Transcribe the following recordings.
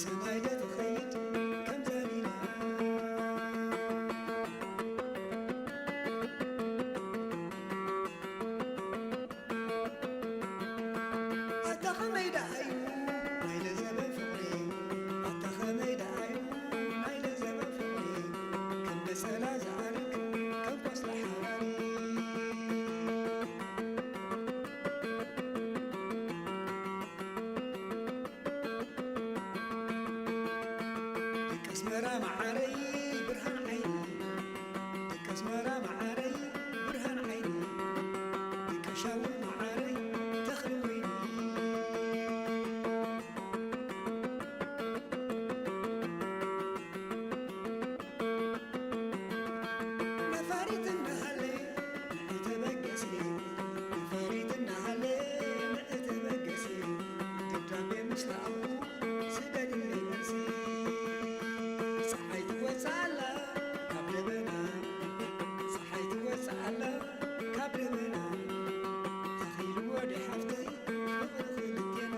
ሰማይ ዶ ትኸይድ ከም ዘቢባ? ኣታ ኸመይ ደኣ እዩ ናይ ለዘበን ፍቕሪ? ኣታ ኸመይ ደኣ እዩ ናይ ለዘበን ፍቕሪ? ከም በሰላ ዝኣርግ ከም ቆጽሊ ሓራሪ። ደቂ ኣስመራ መዓረይ ብርሃን ዓይኒ፣ ደቂ ኣስመራ መዓረይ ብርሃን ዓይኒ፣ ደቂ ሻውል መዓረይ ተኽሊ ወይኒ። ነፋሪት እንዳሃለ ንዕተበገሲ፣ ነፋሪት እንዳሃለ ንዕተበገሲ፣ ደብዳቤ ምስ ረኣኹ ስደድለይ መልሲ። ጸሓይ ትወጽእ ኣላ ካብ ደበና፣ ጸሓይ ትወጽእ ኣላ ካብ ደበና፣ ተኺሉ ወዲ ሓፍተይ ፍቕሪ ክልቴና።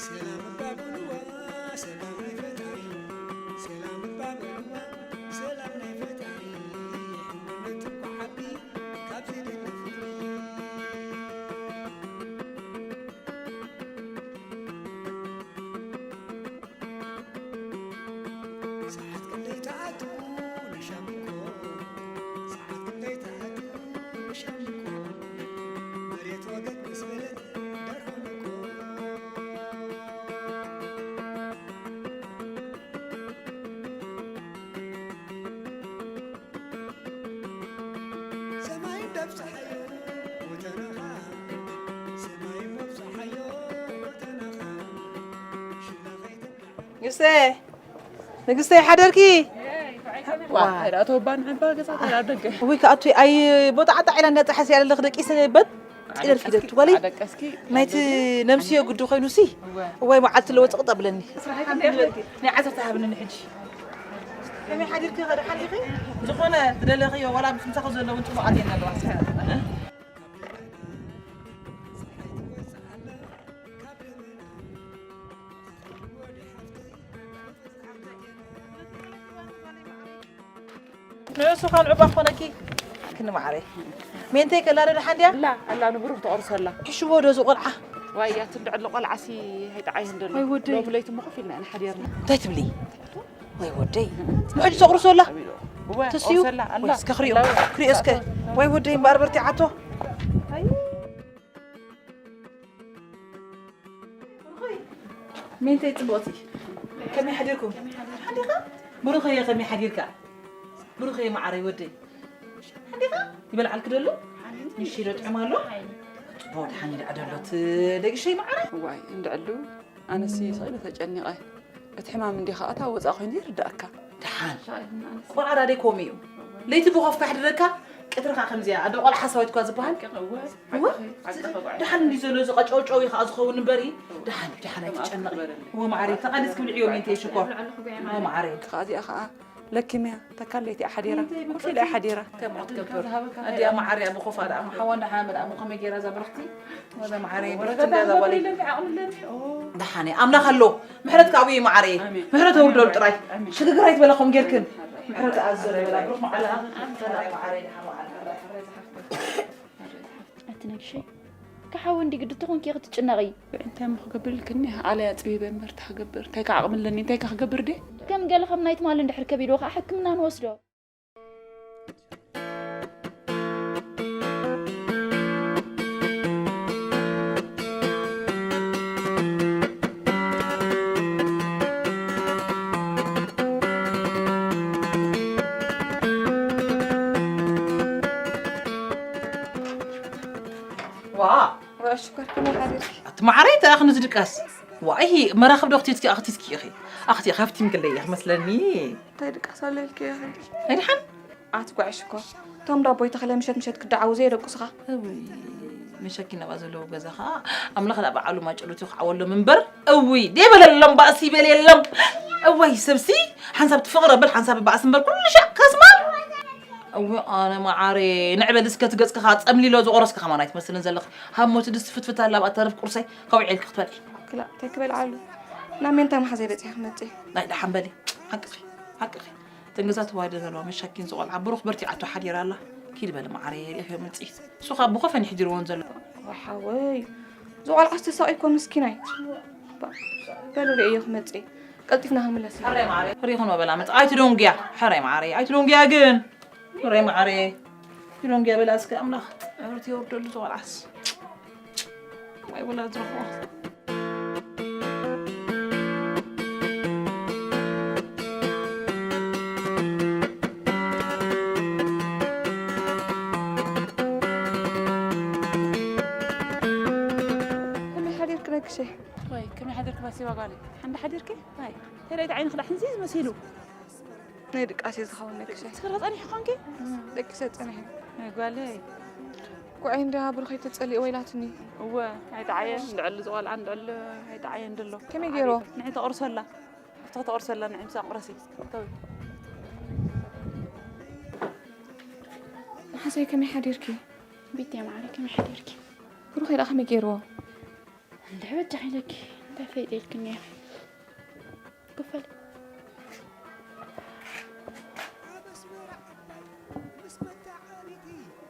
ሰላም እባ በልዋ፣ ሰላም ናይ ፈጣሪ። ሰላም እባ በልዋ፣ ሰላም ናይ ፈጣሪ። ሕውነት እኮ ዓቢ ካብ ዝደሊ ፍቕሪ። ሰዓት ክንደይ ትኣቱ ንሻምኮ? ሰዓት ክንደይ ትኣቱ ንሻምኮ? መሬት ወገግ ምስ በለት ደርሆ ንኮ። ሰማይ እንዳብጽሓዮ ወተረኻ፣ ሰማይ እንዳብጽሓዮ ወተረኻ፣ ሽላ ከይትብላዕ። ንጉሰ፣ ንግስተ፣ ሓደርኪ? ዋ፣ ዋ። ሄዳ ተወባን ዕባ ገዛ ተላ ደገ። ውይ፣ ከኣቱ ኣይ፣ ቦታ ዓጣ ዒላ እንዳጸሓስ ያለ ለኽ ደቂሰ በት ጢለል ኪደት ወሊ። ደቀስኪ። ናይቲ ነምስዮ ጉዱ ኮይኑሲ። እወ። እዋይ፣ መዓልቲ ለወጥ ቅጠብለኒ። ስራሕኪ ናይ ዓሰርተ ሃብኒ ሕጂ። ከመይ ሓዲርኪ? ከደ ሓዲርኪ? ዝኾነ ዝደለኽዮ ዋላ ምስ ምሳኺ ዘለውን ጽቡቓት እየን ዘለዋ። ንእሱ ካልዑ ባኾነኪ። ክንማዓረይ። ሜንተይ ከላ ዶ ደሓን ድያ? ኣላ፣ ኣላ ንብሩኽ ተቆርሶ ኣላ። ሕሽዎ ዶ ዝቆልዓ? ዋይ፣ እያ ትንድዕሎ ቆልዓሲ ኣይጠዓይን ደሎ። ወይ ወደይ። ሎሚ ለይቲ እሞ ኮፍ ኢልና ኢና ሓዲርና። እንታይ ትብሊ? ወይ ወደይ። ንሕጂ ተቑርሶ ኣላ? እወ፣ ተስዩ? ቆርሶ ኣላ፣ ኣላ። ወይ እስከ ክሪኦ፣ ኣላ። ክሪኦ እስከ። ወይ ወደይ እምበኣር በርቲዓቶ። ኣይ። ሜንተይ ጽቡቕቲ፣ ከመይ ሓዲርኩም? ሓዲኻ? ብሩኸየ፣ ከመይ ሓዲርካ? ብሩኸየ መዓረይ ወደይ። ሓዲኻ? ይበልዓልክ ደሎ? ምሽ ኢሎ ጥዕም ኣሎ? ጽቡቕ፣ ደሓን ይልዓ ደሎ። እቲ ደግሸይ መዓረይ? እዋይ፣ እንድዕሉ፣ ኣነሲ ስቕ ኢለ ተጨኒቐ። እቲ ሕማም እንዲኻ እታ ወጻ ኮይኑ ይርዳእካ። ደሓን። ቆልዓ ዳደይ ኮሚ እዩ። ለይቲ ብኾፍ ካሕድረካ፣ ቀትሪ ከዓ ከምዚኣ፣ ኣደ ቆልዓ ሓሳዊት እኳ ዝበሃል። እወ። እወ። ደሓን እንዲ ዘሎ እዚ ቀጨውጨው እዩ ከዓ ዝኸውን እምበሪ። ደሓን እዩ፣ ደሓን ኣይትጨነቕ። እወ መዓረይ፣ ተቓሊስ ክብልዕዮ ሜንተይ ሽኮር። እወ መዓረይ። ከዓ እዚኣ ከዓ ለኪምያ፣ ተካለይቲ እያ ሓዲራ። ኮፍ ኢላ እያ ሓዲራ። ከምኡ ትገብር። ኣዲኣ መዓርያ ብኾፋ ደኣ፣ ሓዋ እንዳ ሓመድ ኣሞ ከመይ ገይራ እዛ ብርኽቲ? ወዛ መዓረይ፣ ብርኽቲ እንዳ እዛ ጓለይ። ደሓን እየ። ኣምላኽ ኣሎ። ምሕረት ካብኡ እዩ መዓረይ። ኣሜን። ምሕረት ኣውርደሉ ጥራይ። ኣሜን። ሽግግር ኣይትበላ ከምኡ ጌርክን። ምሕረት ኣዘለ በላ፣ ብሩኽ መዓላ። ኣሜን። መዓረይ፣ ደሓን መዓላ። እቲ ነግሸይ፣ ክሓዊ እንዲ ግዲ ተኾንኪ ኢኺ ትጭነቒ። እንታይ እሞ ክገብር ኢልክኒ? ዓለይ ኣጽቢበ እምበር እንታይ ክገብር? እንታይ ከ ዓቕሚ ኣለኒ? እንታይ ከ ክገብር ድየ? ከም ገለ ከም ናይ ትማሊ እንድሕር ከቢድዎ ከኣ ሕክምና ንወስዶ። ዋ! ዋ፣ ሽኮር፣ ከመይ ሓዲርኪ? ኣቲ መዓረይ፣ እንታይ ኣኽኒ ዝድቀስ? ዋይ፣ መራኽብ ዶ ኣኽቲትኪ፣ ኣኽቲትኪ ኢኺ? ኣኽቲ፣ ሃፍቲም ክለይ ኢኺ መስለኒ። እንታይ ድቃስ ኣሎ ኢልኪ ኢኺ? ናይ ደሓን? ኣቲ ጓዕሽ እኮ። እቶም ዳቦይ ተኽለ ምሸት ምሸት ክደዓዉ ዘየደቁስኻ። እውይ፣ መሸኪ ናብኣ ዘለዉ ገዛ ኸኣ ኣምላኽ ዳ በዓሉ ማጨሎት ይኽዓወሎም እምበር። እውይ፣ ደይበለሎም ባእሲ ይበል የሎም። እዋይ፣ ሰብሲ ሓንሳብ ትፍቕር ኣብል ሓንሳብ ባእሲ እምበር ኩሉ ሻዕ ከስማል። እወ ኣነ መዓረይ፣ ንዕበል እስከ እቲ ገጽኪ ከኣ ጸምሊሎ ዝቖረስኪ ከማን ኣይትመስልን ዘለኺ። ሃብ ሞት ድስቲ ፍትፍት ኣላ ኣብኣ ተርፍ ቁርሰይ ከውዒልኪ ክትበልዒ። ክላ እንታይ ክበልዓሉ? ናብ ሜንታ መሓዘይ በጺሐ ክመጽእ። ናይ ደሓን በሊ። ሓቅኺ፣ ሓቅኺ። እተን ገዛ ተዋሂደ ዘለዋ መሻኪን ዝቖልዓ ብሩኽ በርቲዓቶ ሓዲራ ኣላ። ኪድ በሊ መዓረይ፣ ሪእኽዮ ምጺ። እሱ ከኣ ብኾፈን ይሕዲርዎን ዘሎ። ወሓወይ፣ ዝቖልዓስ ተሳቒ እኮ ምስኪናይ። ባ-፣ በሉ ርእዮ ክመጽእ። ቀልጢፍና ክንምለስ ኢና። ሕራይ መዓረይ፣ ሪእኽን ወበላ መጽ-፣ ኣይትደንጉያ። ሕራይ መዓረይ፣ ኣይትደንጉያ ግን። ፍረ ማዕረ ይሎንግ ያበላ እስከ ኣምላኽ ዕብርት የውርደሉ ዝቆልዓስ። ዋይ ወላድ ዝረኽቦ። ከመይ ሓዲርክ ነግሸ? ወይ ከመይ ሓዲርክ ባሲባ ጓለይ? ሓንዳ ሓዲርኪ? ኣይ ተለይት ዓይንኽ ዳሕንዚ ዝመሲሉ። ናይ ድቃሴ ዝኸውን ነግሸ። ስክራ ጸኒሑ ኾንኪ? ደቂሰ ጸኒሐ። ናይ ጓለይ። ጉዓይ እንዳ ብሩኸይ ተጸሊእ ወይላትኒ። እወ፣ ኣይጠዓየን፣ እንድዕሊ ዝቆልዓ፣ እንድዕሊ ኣይጠዓየን ድሎ። ከመይ ገይሮ? ንዒ ተቕርሶላ። ኣብቲ ከተቕርሶላ፣ ንዒ ምሳን ቁረሲ። ተዊ። መሓዘይ ከመይ ሓዲርኪ? ቤት እያ ማዕረ፣ ከመይ ሓዲርኪ? ብሩኸይ ደኣ ከመይ ገይርዎ? እንድሕር በጃኺ ኢለኪ፣ እንታይ ፈሊጠ ኢልክኒ እየ። ክፈል።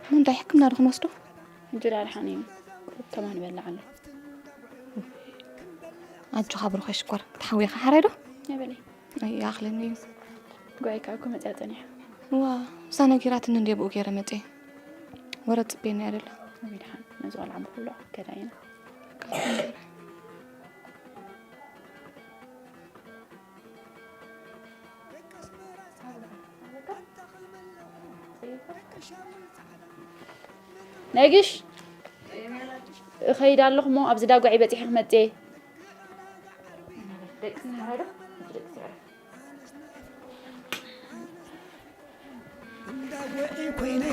እሞ እንታይ ሕክምና ዶ ክንወስዶ? እንጀራ ደሓን እዩ። ቁሩብ ተማን ይበልዕ ኣሎ። ኣጆኻ ብሩኸይ ሽኮር፣ ተሓዊኻ ሓራይ ዶ? ኣይበለይ። ኣይኣኽለኒ እዩ። ጓይካ እኮ መጽያ ጸኒሓ። ዋ፣ እሳ ነጊራትኒ እንድየ ብኡ ገይረ መጽየ። ወረ ትጽበየኒ እያ ደላ። ወይ ደሓን፣ ነዚ ቆልዓ ብክብሎ ከዳ ኢና። ነግሽ፣ እኸይድ ኣለኹ እሞ ኣብዚ ዳጓዒ በጺሐ ክመጽእ እየ። ደቂ ስዕረ ዶ? ደቂ ስዕረ። እንዳጎዒ ኮይነ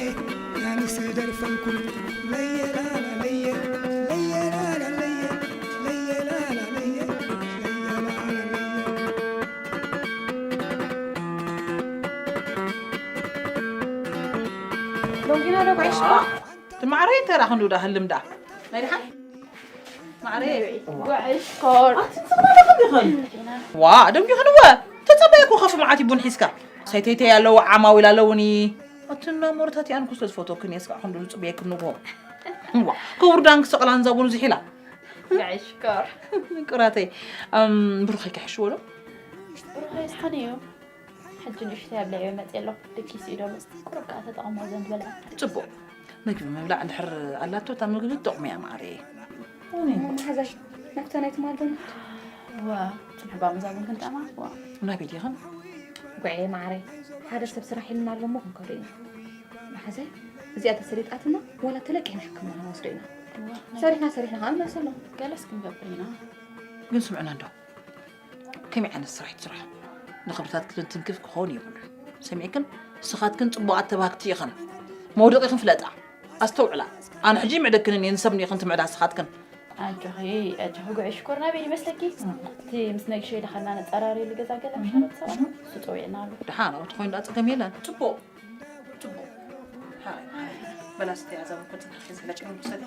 ኣንስ ደርፈልኩ ለየላላ ለየ ለየላላ ለየ ለየላላ ለየ ለየላላ ለየ። ዶንጊና ዶ ጋይሽ? ትማዕረይ እንተ ደኣ ክንዱ ደኣ ህልም ደኣ ናይ ደሓን ማዕረ ጉዕሽ ኮር። ኣቲ ንስኽና ዶ ከምዚ ይኽእል? ዋ ደንጊኽንወ። ተጸበየኩ ከፍ መዓት ቡን ሒዝካ። ሰይተይተይ ኣለዎ ዓማዊል ኣለውኒ። ኣቲ እና ሞርታት ያን ኩስተ ዝፈተክን የስካ ክንዱ ዝጽበየክን ንጎ። ዋ ክቡር ዳንክ ሰቕላን ዘቡን ዝሒላ። ጉዕሽ ኮር። ቅራተይ። እም ብሩኸይ ክሕሽዎ ዶ? ብሩኸይ ደሓን እዩ። ሕጂ ንእሽተይ ኣብሊዐዮ መፅእ ኣለኹ። ድቂስ እዩ ዶ መፅእ? ቁሩብ ከዓ ተጠቐሞ ዘንበላ። ፅቡቕ። ምግቢ ምብላዕ እንድሕር ኣላቶ እታ ምግቢ ትጠቕሙ እያ ማዕረየ። እሞ መሓዛይ ናብታ ናይ ትማል ዶ ንኸድ? እዋ፣ ፅቡቕ መዛሙር ክንጠማ። እዋ። ናበይ ዲኽን? ጉዕየ ማዕረይ፣ ሓደ ሰብ ስራሕ ኢልና ኣሎ እሞ ክንከዶ ኢና። መሓዛይ፣ እዚኣ ተሰሊጣትና ዋላ ተለቂሕና ሕክምና ክንወስዶ ኢና። እዋ፣ ናይ ሰሪሕና ሰሪሕና ከዓ ንመልሰሎም። ገለስ ክንገብር ኢና። ግን ስምዕና እንዶ። ከመይ ዓይነት ስራሕ እዩ ትስርሖ? ንኽብርታትክን ትንክፍ ክኸውን የብሉን። ሰሚዕክን? ንስኻትክን ጽቡቓት ተባህግቲ ኢኽን። መውደቒኽን ፍለጣ። ኣስተውዕላ። ኣነ ሕጂ ይምዕደክንን እየ ንሰብ እንዲኽን ትምዕዳ ንስኻትክን። ኣጆኺ፣ ኣጆኺ ጉዕሽ ሽኮር ናበይ ይመስለኪ? እቲ ምስ ነግሸ ኢልኻና ነጸራርየሉ ገዛ ገለ ምሽ ነብሰባ። እሱ ጸዊዕና ኣሎ። ደሓን፣ ኣብኡ ተኾይኑ ደኣ ጸገም የለን። ጽቡቕ። ጽቡቕ። ሃይ፣ ሃይ። በላ ስተይ፣ ኣዛ መኮን ጽናሕ ሒዝ፣ ሕለጭ፣ ምሰል።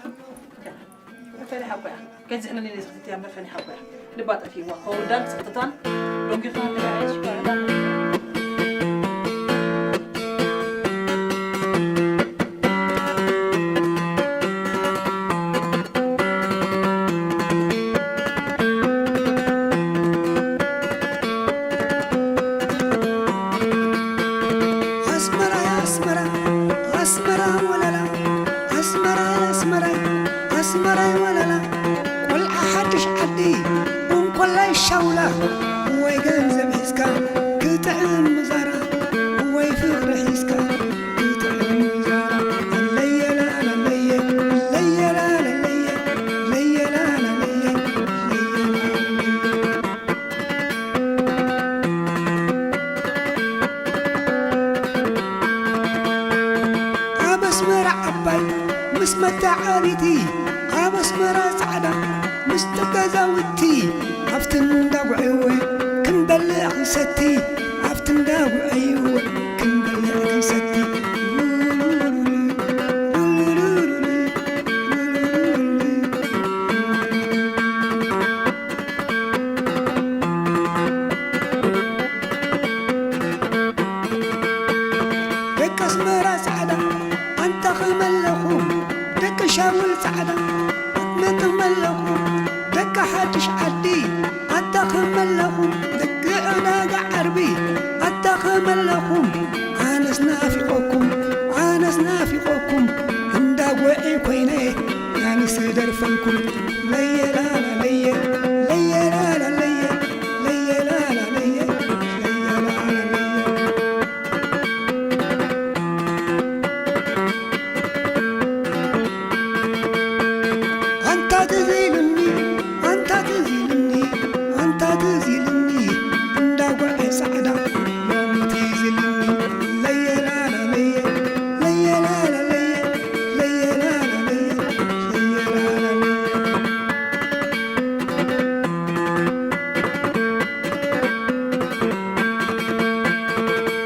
ፈሊሓ እኮ እያ። ገዚእንኒ ዘይትኽፍትያ እምበር ፈሊሓ እኮ እያ። ልባ ጠፊእዋ። ከውርዳን ጽቕጥታን ዶንጊኻን ንባዕሽ ባዕላ። ኣስመራይ ኣስመራ ኣስመራ ወለላ ኣስመራይ ኣስመራይ ኣስመራይ ወለላ ቆልዓ ሓድሽ ዓዲ እንኮላይ ሻውላ ወይ ገንዘብ ሒዝካ ክጥዕም ምዛራ ወይ ፍቕሪ ሒዝካ ክጥዕም ምዛራ ለየላ ለለየ ለየላ ለለየ ለየላ ለለየ ለየላ ለለየ ኣብ ኣስመራ ዓባይ ምስ መተዓቢቲ ኣብ ኣስመራ ጻዕዳ ምስቲ ገዛውቲ ኣብቲ እንዳጉዕወ ክንበልዕ ክንሰቲ ኣብቲ እንዳጉዕወ ክንበልዕ ክንሰቲ ናፊቆኩም እንዳጎዒ ኮይነ ያንስ ደርፈልኩም ለየላላ ለየ ለየላላ ለየ ለየላላ ለየ ለየላላ ለየ ኣንታ ትዝ ኢልኒ ኣንታ ትዝ ኢልኒ ኣንታ ትዝ ኢልኒ እንዳጎዐ ጻዕዳ ሎሚ ትዝ ኢልኒ ለየላላ ለየ ለየላላ ለየ ለየላላ ለየ ለየላላ ለየ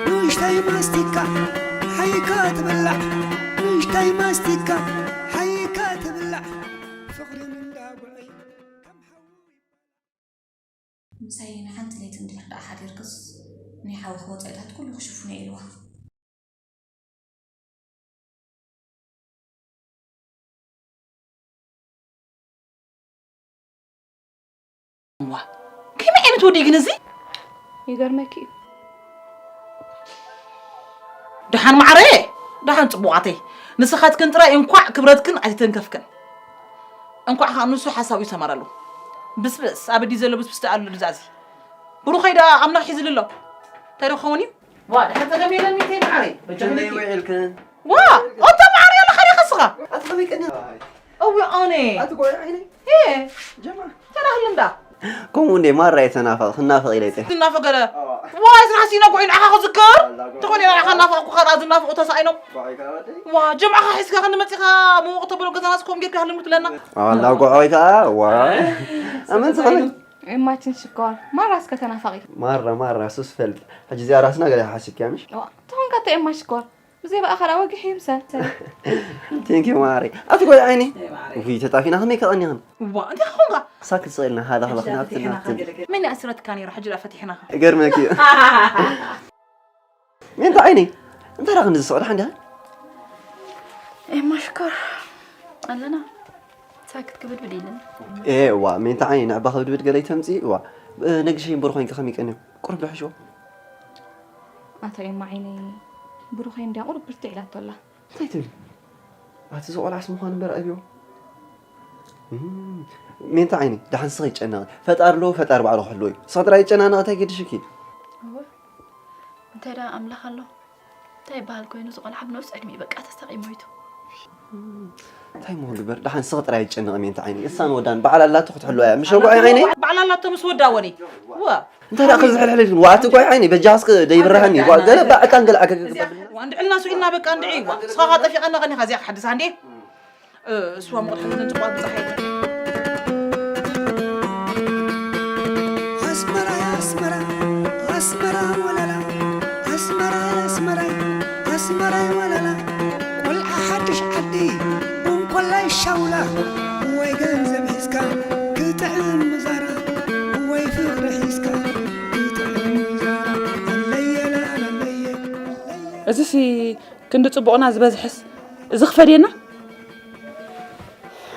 ንእሽተይ ማስቲካ ሓይካ ትብላዕ ንእሽተይ ማስቲካ ሓይካ ትብላዕ ፍቕርን እንዳጉዐይ ከም ሓዊ ምሳይ ንሓንቲ ለይቲ እንድሕር ደኣ ሓዲርክስ ናይ ሓውኺ ወጻኢታት ኩሉ ክሽፍኖ ኢልዋ። እዋ፣ ከመይ ዓይነት ወዲ እዩ ግን እዚ? ይገርመኪ እዩ። ደሓን ማዕረየ፣ ደሓን ጽቡቓተይ። ንስኻትክን ጥራይ እንኳዕ ክብረትክን ኣይተንከፍክን። እንኳዕ ኸኣ ንሱ ሓሳቡ ይሰመረሉ። ብስብስ፣ ኣብ ኣዲ ዘሎ ብስብስ ደኣ ኣሎ ድዛዚ። ብሩኸይ ደኣ ኣምላኽ ሒዝሉ ኣሎ። እንታይ ዶ ክኸውን እዩ? ዋ፣ ድሓን ጸገም የለን ሚተይ ማዕረይ። በጃኺ ብጀመይ ነኪ። ውዒልክን? ዋ፣ ኦታ ማዕረይ ኣለኻ ዲኻ ስኻ? ኣቲ ከመይ ቀኒ? እዊ ኣነ። ኣቲ ቆይ ዓይኒ? ሄ። ጀማ። ተራህሉ እንዳ። ከምኡ እንዴ ማራ የተናፈቕ፣ ክናፈቕ ኢለ ይጠ። ትናፈቕ ገለ። ኣዋ። ዋይ፣ ስራሕ ሲና ጎዒ ንዓኻ ክዝክር? ኣላ ጎዒ። ተኾነ ንዓኻ ናፈቕኩ፣ ካልኣ ዝናፍቑ ተሳኢኖም። ጎዒ ከኣ ወደይ። ዋ፣ ጀምዓኻ ሒዝካ ክንዲ መጺኻ፣ ምውቕ ተብሎ ገዛና ስኮም ጌርካ ሃልም ትብለና። ኣላ ጎዒ ከኣ፣ ዋ። ኣመን ዝኾነ። ኤማችን ሽኮር፣ ማራ እስከ ተናፋቒ። ማራ፣ ማራ፣ ሱስ ፈልጥ። ሕጂ እዚኣ ራስና ገለ ሓሲብኪያ ምሽ? ዋ፣ ተኾንካ እተ ኤማ ሽኮር። ብዘይ ብኣኻል ኣወጊሕ ይምሰል። ቴንክ ዩ ማሪ። ኣቲ ጎይ ዓይኒ። እይ ማሪ። ውይ ተጣፊና ከመይ ከቐኒኽን? እዋ፣ እንታይ ኾንካ? ክሳብ ክትስቕ ኢልና ሃላ ሃላ ክናፍትና። መን ኣስረትካ ነይሩ? ሕጂ ደኣ ፈቲሕናኻ። እገርመኪ እዩ። ሜንታ ዓይኒ። እንታይ ደኣ ክንዲ ዝስቕ ደሓን ዲኻ? ኤማ ሽኮር ኣለና። ሳክት ክብድብድ ኢለን። ኤ፣ እዋ፣ ሜንታ ዓይኒ ንዕባ ክብድብድ ገለ ይተምጽእ፣ እዋ። እ፣ ነግሸይ እምበር ኮይንኪ ከመይ ቀንዮም? ቁሩብ ዶ ሕሽዎ? ኣታ ኤማ ዓይነይ፣ ብሩኸይ እንድያ ቁሩብ ብርትዕ ኢላቶ ኣላ። እንታይ ትብሊ? ኣቲ እዚ ቆልዓስ ምዃኑ እምበር ኣብዮ። እም፣ ሜንታ ዓይኒ፣ ደሓን ስኺ ይጨነቕ። ፈጣሪ ኣለዎ፣ ፈጣሪ ባዕሉ ክሕልዎ እዩ። ስኺ ጥራይ ይጨናነቕ፣ እንታይ ገድሽኪ? እወ፣ እንታይ ደኣ ኣምላኽ ኣሎ? እንታይ ይበሃል ኮይኑ፣ እዚ ቆልዓ ብነብሱ ዕድሚኡ በቃ ተሳቒዩ ሞይቱ። እም፣ እንታይ እሞ ክግበር? ደሓን ስኺ ጥራይ ይጨነቕ፣ ሜንታ ዓይኒ። እሳን ወዳን በዓል ኣላቶ ክትሕልዋ እያ። ምሽ ረጓዒ ዓይነይ? በዓል ኣላቶ ምስ ወዳ ወኒ። እወ። እንታይ ደኣ ከምዚ ሕልሕል ኢልክን? ዋእ፣ ኣቲ ጓይ ዓይነይ፣ በጃኻ እስኪ ደይብርሃኒ። ዋእ፣ ገለ ባዕ ዕጣን ገለ ኣከ-፣ ክጸብል። ዋ፣ እንድዒ ኢልና ስኢልና በቃ እንድዒ። ዋ፣ ንስኻ ኸኣ ጠፊቓና ቐኒኻ እዚኣ ክሓድሳ እንዴ? እ፣ እሱ እዋ ምቑር ሓዘን ጽቡቓት ብጻሕ ኣይተ። ኣስመራይ ኣስመራ፣ ኣስመራ ወለላ፣ ኣስመራይ ኣስመራይ፣ ኣስመራይ ወለላ፣ ቆልዓ ሓድሽ ዓዲ፣ እንኮላይ ሻውላ፣ ወይ ገንዘብ ሒዝካ፣ ክጥዕም ምዛራ፣ ወይ ፍቕሪ ሒዝካ፣ ክጥዕም ምዛራ፣ ኣለየላ፣ ኣለየ፣ ኣለየ። እዚሲ ክንዲ ጽቡቕና ዝበዝሕስ፣ እዚ ክፈድየና?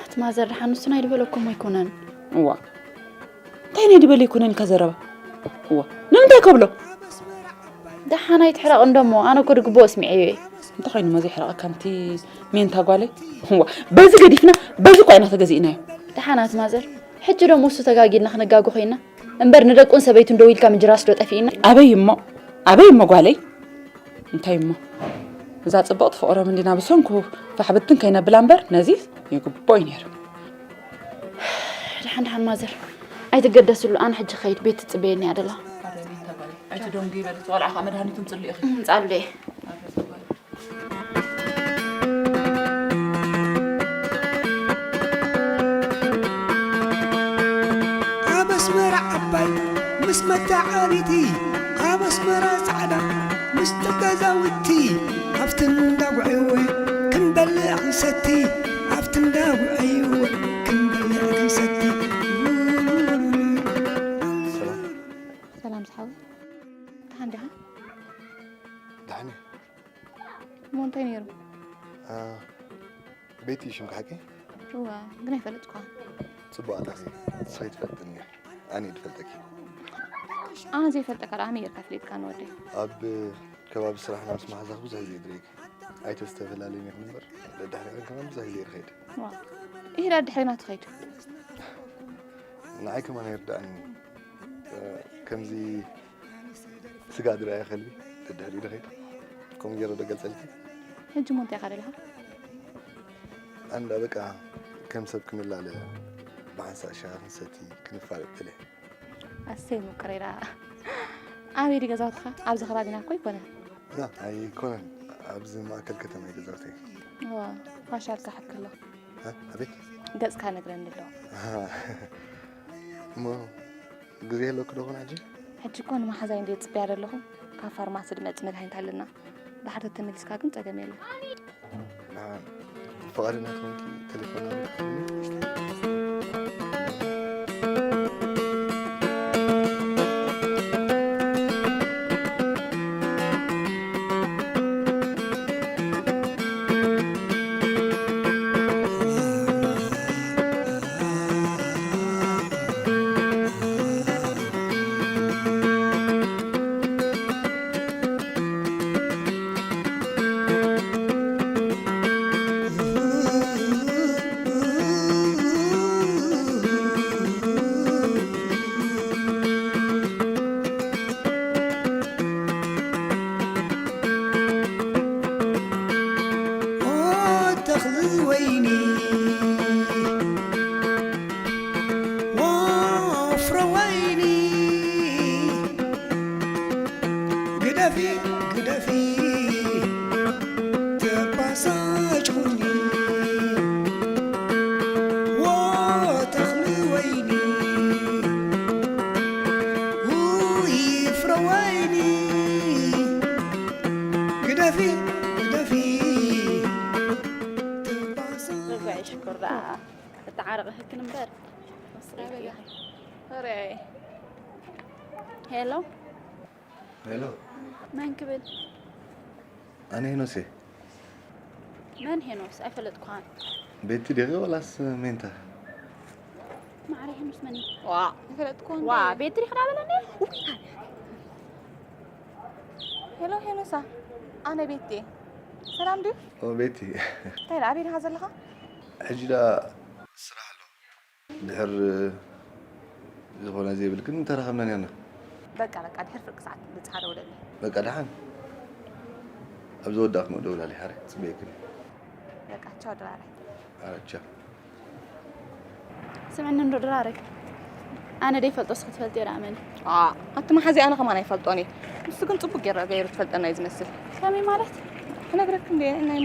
እቲ ማዘር ደሓን ንሱ ናይ ድበለኩም ኣይኮነን። እዋ። እንታይ ናይ ድበለ ኣይኮነን ኢልካ ዘረባ? እዋ። ንምንታይ ከብሎ? ደሓን ኣይትሕረቕ እንዶ እሞ፣ ኣነ እኮ ድግብኦ ስሚዐዮ እየ። እንታይ ኮይኑ እሞ ዘይሕረቐካ ኣንቲ ሜንታ ጓለይ? እዋ። በዚ ገዲፍና፣ በዚ እኳ ኢና ተገዚእናዮ። ደሓናት ማዘር፣ ሕጂ ዶ ምስ እሱ ተጋጊድና ክነጋጉ ኮይና? እምበር ንደቁን ሰበይቱን ደው ኢልካ ምጅራስ ዶ ጠፊእና? ኣበይ እሞ? ኣበይ እሞ ጓለይ? እንታይ እሞ? እዛ ጽብቕቲ ፍቕሮም እንዲና ብሰንኩ ፋሕ ብትን ከይነብላ እምበር ነዚ ይግብኦ እዩ ነይሩ። ደሓን ደሓን ማዘር፣ ኣይትገደስሉ፣ ኣነ ሕጂ ክኸይድ ቤት ትጽበየኒ እያ ደላ። ኣይትደንጉ ይበል፣ እቲ ቆልዓ ከዓ መድሃኒቱ ምጽሉ ኢኺ። ምጻሉ ድየ? ኣብ ኣስመራ ዓባይ ምስ መተዓቢቲ፣ ኣብ ኣስመራ ጻዕዳ ምስቲ ገዛውቲ፣ ኣብቲ እንዳ ጉዐይወ ክንበልዕ ክንሰቲ፣ ኣብቲ እንዳ ጉዐይወ ክንበልዕ ክንሰቲ። ሰላም። ሰላም ዝሓወይ፣ ደሓን ዲኻ? ደሓን እየ። እሞ እንታይ ነይሩ? አ፣ ቤቲ እዩ ሽምካ ሓቂ? እዋ፣ ግን ኣይፈልጥኳ። ጽቡቕ ኣለኺ፣ ንስኺ ትፈልጥኒ፣ ኣነ እየ ዝፈልጠኪ። ኣነ ዘይፈልጠካ ደኣ ከመይ ጌርካ ኣፍሊጥካኒ ወደይ? ኣብ ከባቢ ስራሕና ምስ መሓዛኺ ብዙሕ ግዜ እየ ዝርእየኪ። ኣይተስተፈላለዩን ኢኹም እምበር፣ ደድሕሪኽን ከማን ብዙሕ ግዜ ይኸይድ። ዋ፣ ይሄዳ ድሕሪ ናቱ ኸይዱ። ንዓይ ከማን ኣይርድኣንን። እ፣ ከምዚ ስጋ ዝረኣየ ከልቢ ደድሕሪኡ ዶ ኸይዱ? ከምኡ ገይረ ዶ ገልጸልኪ? ሕጂ እሞ እንታይ ኢኻ ደለኻ? ኣንዳ በቃ ከም ሰብ ክንላለ ብሓንሳእ ሻሂ ክንሰቲ ክንፋለጥ ደልየ። ኣሰይ ምቁረይ ደኣ። ኣበይ ድዩ ገዛውትኻ? ኣብዚ ከባቢና እኮ ኣይኮነን። ላ፣ ኣይኮነን። ኣብዚ ማእከል ከተማ እዩ ገዛውተይ። ዋ፣ ፋሻልካ ሕክሎ። እ? ኣቤት? ገጽካ ነግረኒ ኣሎ። ኣሃ። እሞ ግዜ ኣለኪ ዶ ኾን ሕጂ? ሕጂ እኮ ንመሓዛይ እንድየ ጽበያ ዘለኹ። ካብ ፋርማሲ ድመጽእ መድሃኒት ኣለና። ድሓር ተተመሊስካ ግን ጸገም የለን። ደሓን ፍቓደኛ ተኾንኪ ተሌፎን ኣምልክትኒ። ኦ ተኽሊ ወይኒ፣ ወፍረ ወይኒ፣ ግደፊ፣ ግደፊ፣ ተባሳጭ ኩኒ። ዎ ተኽሊ ወይኒ፣ ውይ ፍረ ወይኒ፣ ግደፊ፣ ግደፊ፣ ተባሳጭ ርግዒ ሽኮር ደኣ እተዓረቐ ህክን እምበር። ወስረበያ። ወረ። ሄሎ። ሄሎ። መን ክብል? ኣነ ሄኖስ እየ። መን ሄኖስ? ኣይፈለጥኩኻን። ቤቲ ዲኺ ወላስ ሜንታ? ማዕረ ሄኖስ መን እዩ? ዋ፣ ኣይፈለጥኩን ዋ፣ እንዴ? ቤቲ ዲኺ ዳበለኒ? ሄሎ ሄኖሳ፣ ኣነ ቤቲ እየ። ሰላም ድዩ? ኦ፣ ቤቲ። እንታይ ደኣ፣ ኣበይ ዲኻ ዘለኻ? ሕጂ ደኣ ስራሕ ኣሎ። ድሕር ዝኾነ ዘይብልክን እንተረኸብና ኔርና። በቃ፣ በቃ፣ ድሕር ፍርቂ ሰዓት ብጽሓ ደውለለይ። በቃ፣ ደሓን። ኣብ ዝወዳእክን ደውላለይ፣ ሓረ፣ ጽበየክን። በቃ፣ ቻው ድራረ። ኣረ፣ ቻው። ስምዕኒ እንዶ ድራረ። ኣነ ደይፈልጦስ ክትፈልጥዮ ደኣ መን? ኣ፣ ኣቲ መሓዚ ኣነ ከማን ኣይፈልጦን እየ። ንሱ ግን ጽቡቅ ገይሩ፣ ገይሩ ትፈልጠና እዩ ዝመስል። ከመይ ማለት? ክነግረክ እንደ ናይ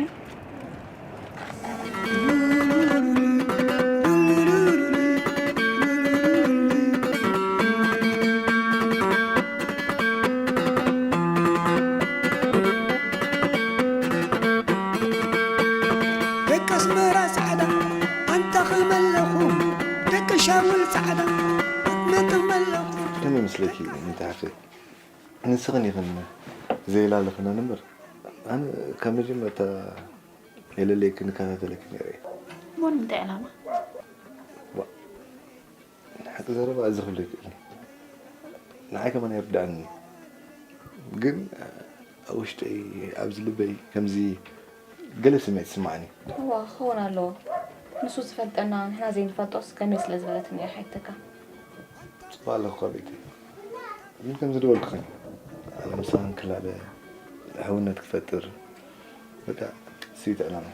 ደቂ ኣስመራ ጻዕዳ ኣንታ ከመለኹም፣ ደቂ ሻውል ጻዕዳ ኣትመጥም ኣለኹም። ከመይ መስለኪ ንታሕቲ? ንስኽን ኢኽን ዘይላለኽናን እምበር፣ ኣነ ካብ መጀመርታ የለለይ ክንከታተለኪ ነይረ እየ። እሞ ንምንታይ ዕላማ? ዋ፣ ንሓቂ ዘረባ እዚ ክብሎ ይክእል። ንዓይ ከማን ኣይርድኣንን እዩ። ግን ኣብ ውሽጠይ፣ ኣብዚ ልበይ ከምዚ ገለ ስምዒት ይስምዓኒ። እዋ፣ ክኸውን ኣለዎ። ንሱ ዝፈልጠና ንሕና ዘይንፈልጦስ ከመይ ስለ ዝበለትኒ እያ ሓይተካ። ጽቡቕ ኣለኹ ቤተይ። ግን ከምዚ ዝበልኩኺ፣ ኣነ ምሳኽን ክላለ፣ ሕውነት ክፈጥር፣ በቃ፣ ስዊት ዕላማ።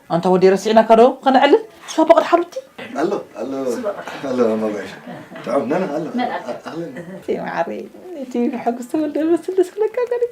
ኣንታ ወዲ ረሲዕናካ ዶ ከነዕልል? ስዋ በቕድ ሓሩቲ። ኣሎ፣ ኣሎ፣ ኣሎ፣ መባሽ። ጥዑም፣ ነነ፣ ኣሎ። ኣህለን። እቲ ማዕረይ፣ እቲ ብሓጎስ ተወልደ መስል ደስ ክለካ ገሪ።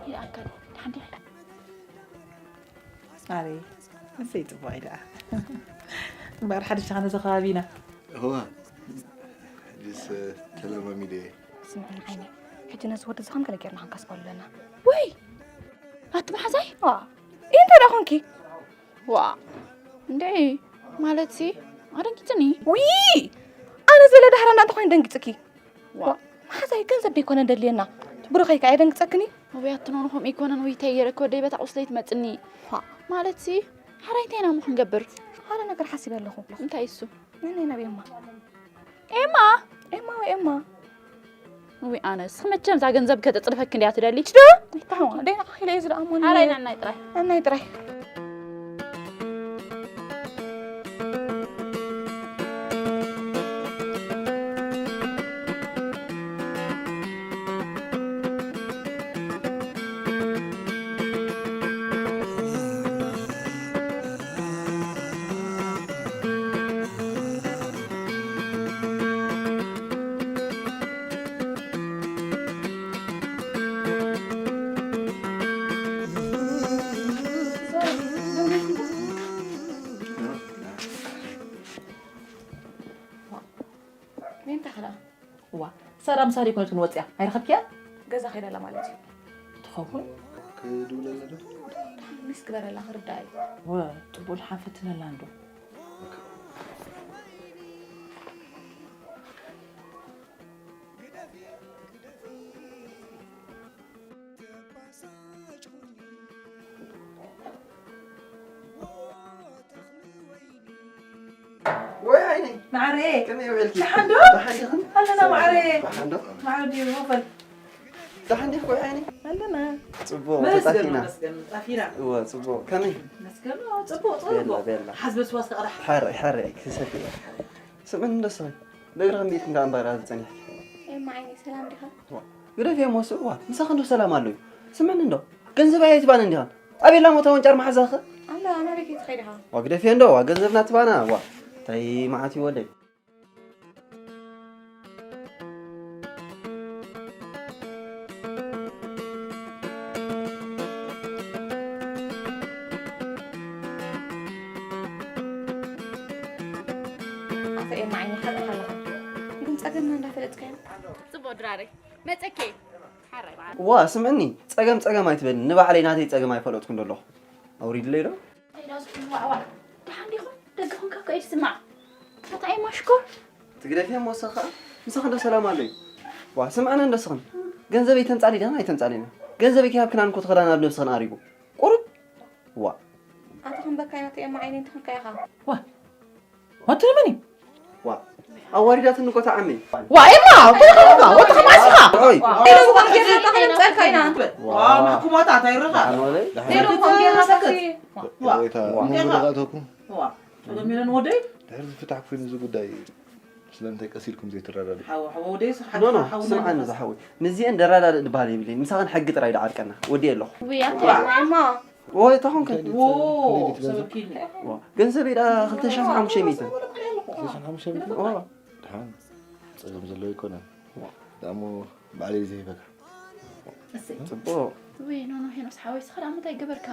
ይኣከል ሓንቲ ኣረ እሰይ ጽቡቕ ደኣ እምበኣር ሓድሽ ኸነ ዘኸባቢና እዋ ሕጂስ ተለማሚ ስምዕኒ ዓይኒ፣ ሕጂ ነዚ ወዲ እዚ ከም ገለ ጌርና ክንከስበሉ ኣለና። ወይ ኣቲ መሓዛይ ዋ፣ እንታይ ደኣ ኾንኪ? ዋ እንዴ፣ ማለትሲ ኣደንጊጽኒ። ውይ ኣነ ዘለ ዳሕራ እንዳ እንተኾይነ ደንጊጽኪ። ዋ መሓዛይ ገንዘብ ደይኮነ ደልየና፣ ብሩኸይ ከኣ የደንግጸክኒ። ወይ ኣቲ ኖኖ ከምኡ ኣይኮነን። ወይ እንታይ ገይረኪ ወደይ በታ ቁስለይ ትመጽኒ። ዋ ማለትሲ ሓራይ እንታይ ኢና እሞ ክንገብር? ሓደ ነገር ሓሲበ ኣለኹ። እንታይ እሱ? ነነይ ናብ ኤማ። ኤማ? ኤማ ወይ ኤማ? ውይ ኣነስ መቸም እዛ ገንዘብ ከተጽርፈኪ እንድያ ትደሊ። ችዶ? ይታዋ ደይ ኣኺለ እዩ ዝደኣሞኒ። ሓራይ ናናይ ጥራይ። ኣናይ ጥራይ። ሜንታ ኸላ? እዋ፣ ሳራ ምሳሌ ኮነት ክንወፅያ ኣይረኸብክያ? ገዛ ኸይዳ ኣላ ማለት እዩ። ትኸውን? ክድውለላ ዶ? ሚስ ግበረላ፣ ክርዳእ እዩ። ወ፣ ጥቡል ሓፈትለላ እንዶ። ወይ ዓይነይ። ማዕረ። ከመይ ውዒልኪ? ደሓን ዶ? ደሓን ዲኽን? ኣለና ማዕረ። ደሓን ዶ? ማዕረ ድዩ? ወፈል። ደሓን ዲኽ ወይ ዓይነይ? ኣለና። ጽቡቕ፣ መስገን፣ ተጣፊና። መስገን፣ ጣፊና። እወ፣ ጽቡቕ። ከመይ? መስገን፣ ጽቡቕ፣ ጽቡቕ። ቤላ፣ ቤላ። ሓዝበ ስዋ እስከ ቅዳሕ። ሓረይ፣ ሓረይ፣ ክሰቲ። ስምዕኒ እንዶ ስኺ። ደግረ ከም ቤት እንዳ ኣምባራ ዝጸኒሕ። ኤማ ዓይነይ፣ ሰላም ዲኻ? ዋ፣ ግደፍዮ ሞሱ፣ ዋ፣ ምሳኺ እንዶ ሰላም ኣሎ እዩ። ስምዕኒ እንዶ፣ ገንዘብ ኣየትባን እንዲኻን። ኣቤላ ሞታ ወንጫር መሓዛኸ? ኣላ፣ ናበይ ከይትኸይድ ኢኻ? ዋ፣ ግደፍዮ እንዶ፣ ዋ፣ ገንዘብና ትባና፣ ዋ። እንታይ መዓት እዩ ወደይ? ኣታ ኤማ ዓይኒ ሓቅኻ ኣለኻ። ግን ጸገምና እንዳፈለጥካዮ። ጽቡቕ ድራረይ። መጸኬ። ሓራይ በዓል። ዋ፣ ስምዕኒ፣ ጸገም ጸገም ኣይትበልኒ። ንባዕለይ ናተይ ጸገም ኣይፈለጥኩን ደለኹ። ኣውሪድለይ ዶ? እንታይ ዳኣ ዝኹሉ ዋዕዋዕ? ደሓን ዲኹም? ደገኹም ካብ ከይድ ስማዕ። ኣታ ኤማ ሽኮር። ትግደፍዮ እሞ ንስኺ ኸኣ ምሳኺ እንዶ ሰላም ኣሎ እዩ። ዋ፣ ስምዕኒ እንዶ ንስኽን። ገንዘበይ ተምጻሊ ዲኽን ኣይተምጻሊን? ገንዘበይ ከይሃብክናን እኮ ትኸዳ ናብ ነብስኽን ኣሪጉ። ቁሩብ። ዋ። ኣታ ክንበካ ኢና፣ ኣታ ኤማ ዓይነይ እንተኾንካ ኢኻ። ዋ። ኣቲ ንመን እዩ? ዋ። ኣዋሪዳትኒ እኮ እታ ዓመይ። ዋ፣ ኤማ፣ ወዲ ኸማ፣ ወዲ ኸማ ኣሲኻ። ኦይ። ዋ። ዋ፣ ማሕኩማታት ኣይረኻ። ኣኖለይ። ዋ። ዋ። ዋ። ጸገም የለን ወደይ። ድሕሪ ዝፍታሕ ኮይኑ እዚ ጉዳይ ስለምንታይ ቀስ ኢልኩም ዘይትረዳድኡ? ሓው፣ ሓው ወደይ ስራሕ ኖ፣ ኖ፣ ሓው ስምዓኒ ነን። ዝሓወይ። ምስዚአን ደራዳድእ ድበሃል የብለይን። ምሳኽን ሕጊ ጥራይ ድዓርቀና። ወዲየ ኣለኹ። ውይ፣ ኣታ ኤማ። ኦይ፣ እታ ኾንከ? ከመይ ድዩ ዎ፣ ጸገም? ከመይ ድዩ እቲ ገንዘብ? ሰበኪኒ። ዋ፣ ገንዘበይ ደኣ ክልተ ሽሕን ሓሙሽተ ሚእትን። ክልተ ሽሕን ሓሙሽተ ሚእትን? ዋ። ደሓን፣ ጸገም ዘለዎ ኣይኮነን። ዋ። ደኣ እሞ ባዕለይ ዘይበካ። እሰይ። ጽቡቕ። ወይ፣ ኖ፣ ኖ፣ ሄኖስ ሓወይ፣ እስኻ ደኣ እንታይ ገበርካ?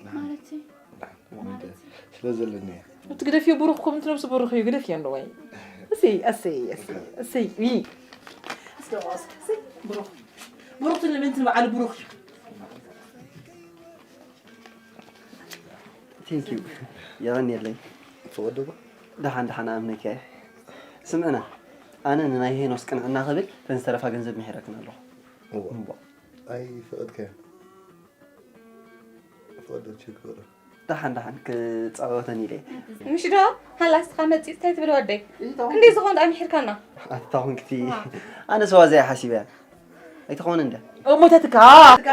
ደሓን። ማለት እዩ። ደሓን። ማለት እዩ። ስለ ዘለኒ እየ። እቲ ግደፍዮ ብሩኽ፣ ከምቲ ነብሱ ብሩኽ እዩ፣ ግደፍዮ እንዶ ወይ። እሰይ፣ እሰይ፣ እሰይ፣ እሰይ፣ ይ። እስከ፣ እስከ፣ እሰይ፣ ብሩኽ። ብሩኽ ትንብል፣ ትንብል፣ በዓል ብሩኽ እዩ። Thank you። የቐንየለይ። ትወደዶ? ደሓን፣ ደሓን፣ ኣምነኪ እየ። ስምዕና፣ ኣነ ንናይ ሄኖስ ቅንዕና ክብል፣ እተን ዝተረፋ ገንዘብ ምሒረክን ኣለኹ። እዋ። እዋ። ኣይፈቐድካዮ። ፍቐዶ ችግር። ደሓን፣ ደሓን፣ ክጻወተን ኢለ። ምሽ ዶ? ሃላ እስኻ መጺጽ እንታይ ትብል ወደይ? ኢታው። ክንደይ ዝኾን ደኣ ምሒርካና? ኣታ ኹንክቲ። ዋ። ኣነ ስዋ ዘይ ሓሲበያ። ኣይትኾን እንደ። እሞ ተትካ።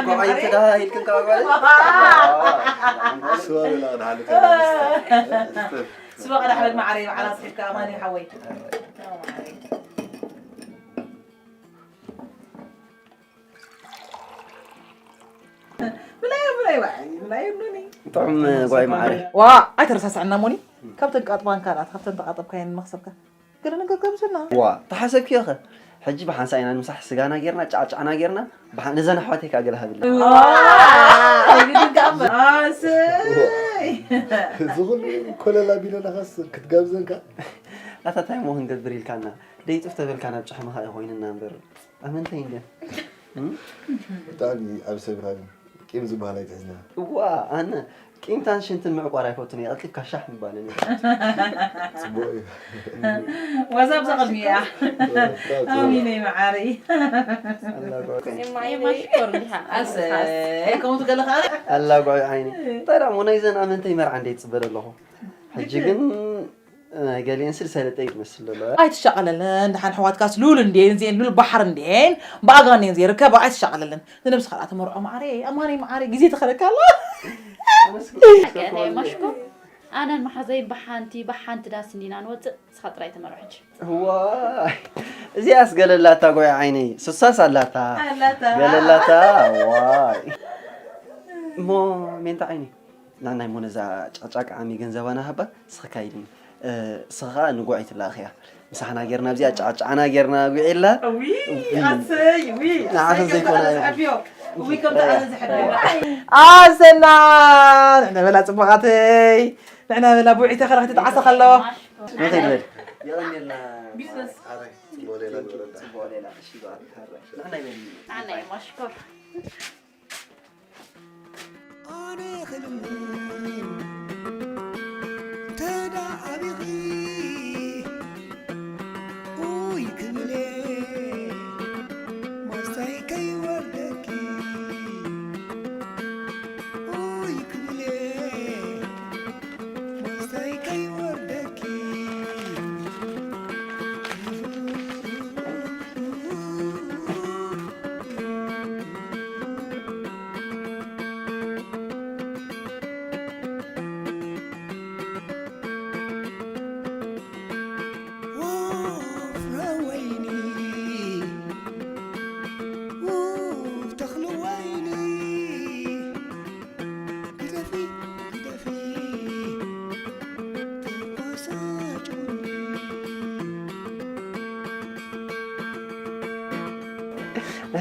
ጓዓይ ተዳሂልክን ካብ ጓዓይ። ስዋ በላ ደሓን። ስዋ ቀዳሕ በል ማዓረይ፣ በዓል ኣስሒብካ ኣማኒ ሓወይ። ብላይ፣ ብላይ፣ ብላይ፣ ብላይ፣ ብላይ። ጥዑም ጓይ ማዓረይ። ዋ፣ ኣይተረሳስዐና ሞኒ። ካብተን ቃጥባንካ ናት፣ ካብተን ተቃጠብካየን መኽሰብካ። ገለ ነገር ጋብዘና። ዋ፣ ተሓሰብክዮ ኸ? ሕጂ ብሓንሳእ ኢና ንምሳሕ ስጋና ጌርና፣ ጫዕጫዕና ጌርና፣ ብሓ-፣ ነዘን ኣሕዋተይ ከኣ ገለ ሃብለን። ዋ፣ ግድን ከኣ እምበር። ኣሰይ። እዚ ኹሉ ኮለል ኣቢለናኸስ ክትጋብዘን ከኣ? ኣታ ታይ እሞ ክንገብር ኢልካና? ደይጡፍ ተበልካ ናብ ጭሕምኻ እዩ ኮይንና እምበር። ኣመንተይ እንድያ። እም? ብጣዕሚ ኣብ ሰብካ ግን ቂም ዝበሃል ኣይትሕዝና። እዋ፣ ኣነ ቂምታን ሽንትን ምዕቋር ኣይፈቱን እየ። ቀልጢፍካ ሻሕ ምባልን እዩ። ጽቡቕ እዩ። ወዛብ ዘቕድሚያ ኣሚነይ መዓረይ ኣላ ጓል ዓይኒ። ማሽኮር እንዲኻ ኣሰይ ከምኡ ትገለ ከዓ ኣላ ጓል ዓይኒ። እንታይ ደኣ እሞ ናይዘን ኣመንተይ መርዓ እንደ ይጽበ ዘለኹ። ሕጂ ግን ናይ ገሊአን ስልሰለጠ እዩ ትመስል ዘሎ። ኣይትሻቐለለን ደሓን ኣሕዋትካስ ሉል እንድየን እዚአን ሉል ባሕሪ እንድየን ብኣጋን እየን ዘይርከባ ኣይትሻቐለለን ንነብስኻ ደኣ ተመርዖ ማዓረይ ኣማነይ ማዓረይ ግዜ ተኸለካ ኣላ ኣነ ማሓዘይ ብሓንቲ ብሓንቲ ዳስ እንዲና ንወፅእ ንስኻ ጥራይ ተመርዖ ሕጂ ዋይ እዚኣስ ገለላታ ጎይ ዓይነይ ሱሳስ ኣላታ ኣላታ ገለላታ ዋይ እሞ ሜንታ ዓይነይ ናናይ እሞ ነዛ ጫጫቃ ዓሚ ገንዘባና ሃባ ስኽካ ኢድኒ ስኻ ንጓዒ ትላእኽያ ምሳሕና ጌርና ኣብዚኣ ጫዕጫዕና ጌርና ጉዒላ ዊ ኣሰይ ዊ ንዓኽን ዘይኮነ ዊ ከምዚ ኣነ ዝሕደና ኣሰና ንዕና በላ ፅቡቓተይ ንዕና በላ ብውዒ ተኸረ ክትትዓሰ ከለዎ ንኸይድ በል የቐኒልና ቢዝነስ ጽቡቕ ሌላ ንበላ። ጽቡቕ ሌላ እሺ በዓል ካራ ንሕና ይበል ኣነ ማሽኮር ኣነ ክልምን እንተ ደኣ ኣቢኺ ኡይ ክብል ማስታይ ከይወርደኪ ኡይ ክብል ማስታይ ከይወርደኪ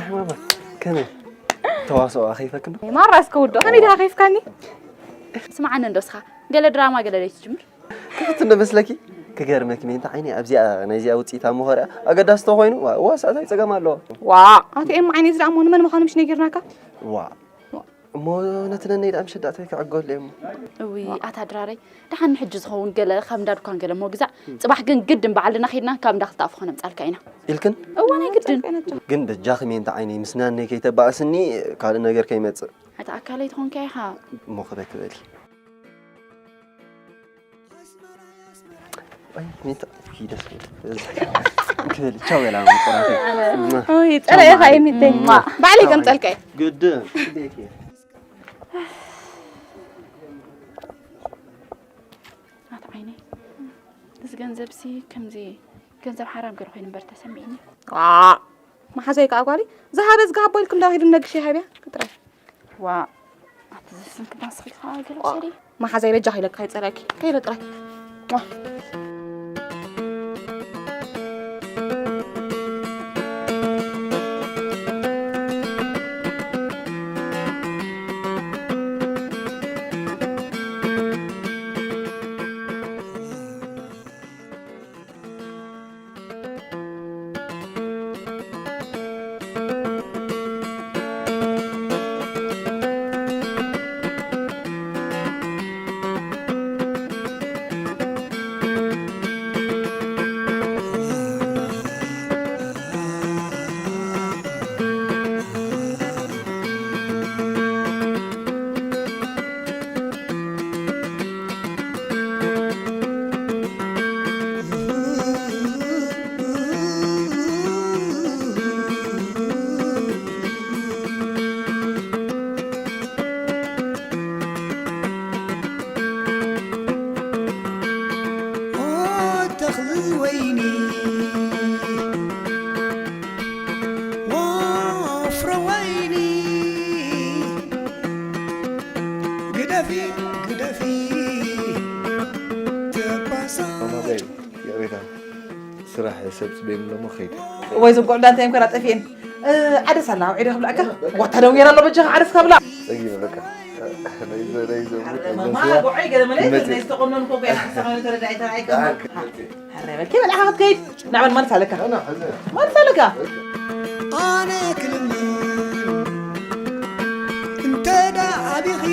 ሕማማ ከመይ ተዋስኦ ኣኸይፈክም ማራ እስከ ውዶ ከመይ ድኻ ከይፍካኒ ስምዓኒ እንዶ እስኻ ገለ ድራማ ገለ ደይ ትጅምር ክፍት እንዶ መስለኪ ክገርመኪ ሜንታ ዓይኒ ኣብዚኣ ናይዚኣ ውፅኢት ኣብ መኸሪያ ኣገዳሲ ተኮይኑ ዋሳእታይ ፀገም ኣለዎ ዋ ኣቲ ኤም ዓይኒ ዝደኣ እሞ ንመን ምዃኑ ምሽ ነጊርናካ ዋ እሞ ነቲ ነነይ ደኣ ምሸዳእታይ ክዕገሉ እሞ እዊ ኣታ ድራረይ ደሓን ንሕጂ ዝኸውን ገለ ካብ እንዳ ድኳን ገለ እሞ ግዛዕ ፅባሕ ግን ግድን በዓል ድና ኺድና ካብ እንዳ ክልተ ኣፉ ከነምፃልካ ኢና ኢልክን እዋ ናይ ግድን ግን በጃኺ ሜንታ ዓይነይ ምስ ናነይ ከይተባእስኒ ካልእ ነገር ከይመፅእ ኣታ ኣካለይ ትኾንካ ኢኻ እሞ ክበ ክበሊ ኣይ ሜንታ ኪደስ ክበሊ ቻው በላ ምቁራተይ ኦይ ጸረ ኢኻ የሚተኝ ባዕለይ ከምጸልካይ ግድን ኣታ ዓይነይ እዚ ገንዘብሲ ከምዚ ገንዘብ ሓራም ገለ ኮይኑ እምበር ተሰሚዕኒ መሓዘይ ከዓ ጓሊ ዝሃበ ዝግሃቦ ኢልኩም ዳኺዱ ነግሽ ይሃብያ ጥራይ ዋ ኣቲ ዝስንክዳን ስኺልካ ገለ ውሰዲ መሓዘይ በጃ ከይለካ ይፀረኪ ከይለ ጥራይ ስራሕ ሰብ ፅበየኒ ሎሞ ከይደ ወይ ዝንቁዕ ዳንታ እዮም ከራ ጠፊኤን ዓደስ ኣላ ኣብ ዒደ ክብላዕካ ዋታ ደው ገይራ ኣሎ በጃኻ ዓደስ ካብላ ፀጊበ በቃ ነይዘ ነይዘ ማማ ጎዓይ ገለ መለ ነይ ዝተቆነን ኮ ገያ ሰማነ ተረዳይ ተራይ ከማ ሐረ በልኪ በልዓ ክትከይድ ናበል ማለት ኣለካ ማለት ኣለካ ኣነ ክልምን እንተ ደኣ ኣቢኺ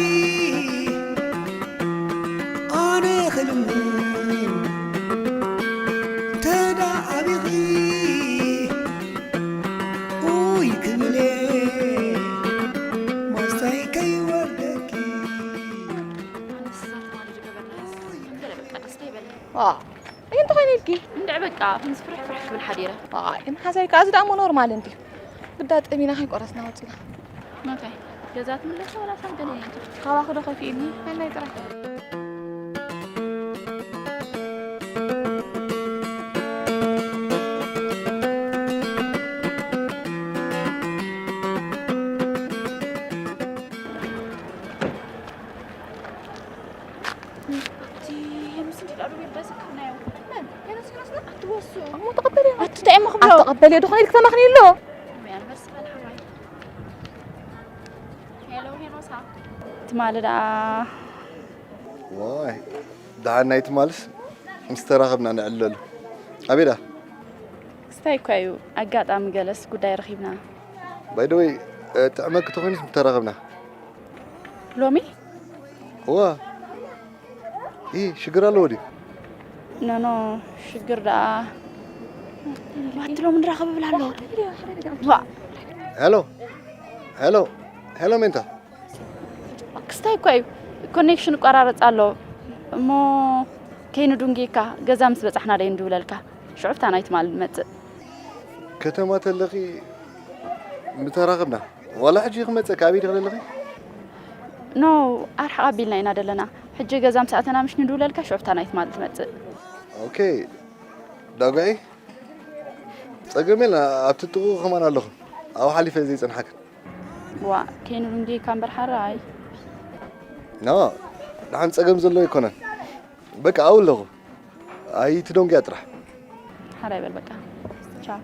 ኣነ ክልምን እንተ ደኣ ኣቢኺ ኡይ ክብል ማስታይ ከይወርደኪ ኣይ እንተ ኾይነ ኢልኪ እንድዕ በቃ ከምዚ ፍርሕ ፍርሕ ክብል ሓዲረ ኣይ መሓዛይ ከኣ እዚ ደኣ እሞ ኖርማል እንድዩ ግዳ ጠሚና ከይቆረስና ወፂና መታይ ገዛ ትምለሰ ወላ ሳብ ገለ ካባኺ ዶ ከፊእኒ ነናይ ጥራይ ኣቲ ሄኖስ እንዲ ዳሉ ይበስክናዮ መን ሄኖስ ሄኖስ ነው ኣትወሱ እሞ ተቐበልዮ ኣቲ እንታይ እሞ ክብሎ ኣተቐበልዮ ድኾነ ኢልክ ተማኽኒ ኣሎ ያንበስ በል ሓራይ ሄሎ ሄኖሳ ትማሊ ደኣ ዋይ ደሓን ናይ ትማልስ ምስ ተራኸብና ንዕለሉ ኣበይ ደኣ ክስታይ እኳ እዩ ኣጋጣሚ ገለስ ጉዳይ ረኺብና ባይ ደ ወይ ጥዕመኪ ተኾይኑስ ምስ ተራኸብና ሎሚ እዋ ይ ሽግር ኣለዎ ድዩ ኖኖ ሽግር ደኣ ዋትሎም ንራኸብ ብላ ኣለዎ ዋ ሄሎ ሄሎ ሄሎ ሜንታ ክስታይ እኳ እዩ ኮኔክሽን ይቆራረፅ ኣሎ እሞ ከይንዱንጊካ ገዛ ምስ በፃሕና ደይ ንድውለልካ ሽዑፍታ ናይ ትማል ንመፅእ ከተማ ተለኺ ምተራኸብና ዋላ ሕጂ ክመፀ ካበይ ዲኺ ዘለኺ ኖ ኣርሓቕ ኣቢልና ኢና ዘለና ሕጂ ገዛ ምስ ኣተና ምሽ ንድውለልካ ሽዑፍታ ናይ ትማል ትመፅእ ኦኬ ዳጉዒ ጸገም የለን ኣብቲ ጥቑ ከማን ኣለኹ ኣብኡ ሓሊፈ ዘይጸንሓክን ዋ ኬኑ እንዲካ እምበር ሓራይ ኖ ደሓን ጸገም ዘለዎ ኣይኮነን በቃ ኣብኡ ኣለኹ ኣይትደንጉያ ጥራሕ ሓራይ በል በቃ ቻው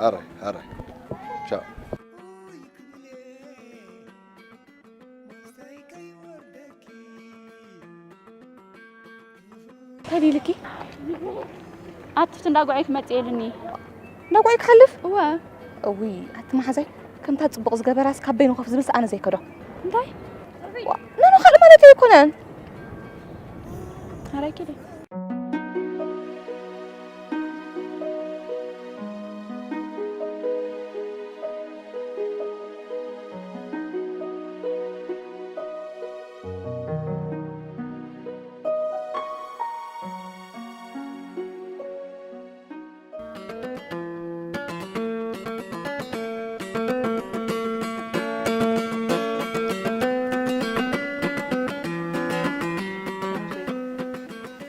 ሓራይ ሓራይ ቻው እንታይ ኢልኪ? ኣትፍቲ እንዳጓዓይ ክመጽእ የልኒ። እንዳጓዓይ ክሓልፍ? እወ። እውይ ኣቲ መሓዛይ ከምታ ጽቡቕ ዝገበራስ ካብ በይኑ ኮፍ ዝብልስ ኣነ ዘይከዶ። እንታይ? ዋ፣ ኖኖ ካልእ ማለት ኣይኮነን። ኣራይ ኪዲ።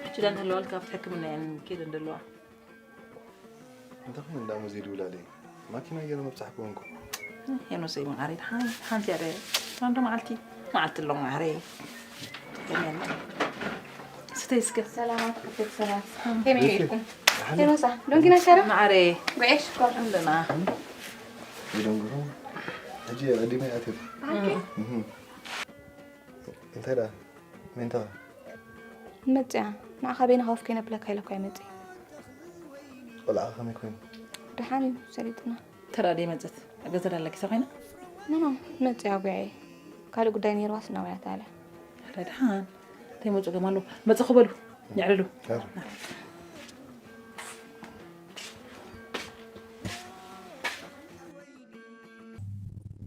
ሕጂ ዳን ህለዋል ካብቲ ሕክምና እየን ከይደን ዘለዋ እንታይ ኮይኑ እንዳ ሙዜ ድውላለይ ማኪና ገይረ መብጻሕክዎ እንኮ ሄኖሰይ ማዓረይ ሓንቲ ያደ ሓንቲ መዓልቲ መዓልቲ ኣሎ ማዓረይ ስተይ እስከ ሰላማት ክፍት ሰባት ከመይ ኢልኩም ሄኖሳ ዶንጊና ከረ ማዓረይ ጉዕሽ ኮ እንደና ይደንግሩ ሕጂ ኣዲመ ኣትዩ እንታይ ደኣ ሜንታ መጽያ ንዓኻ በይንኻ ወፍ ከይነብለካ ኢለኳ ይመጽእ ቆልዓ ከመይ ኮይኑ ደሓን እዩ ሰሊጥና ተራዲ መጽት ኣብ ገዛ ዳለኪ ሰ ኮይና ኖኖ መጽያ ጉያየ ካልእ ጉዳይ ነይርዋስ እናወያት ኣለ ረ ደሓን ተይመጹ ገማሉ መጽኹ በሉ ንዕልሉ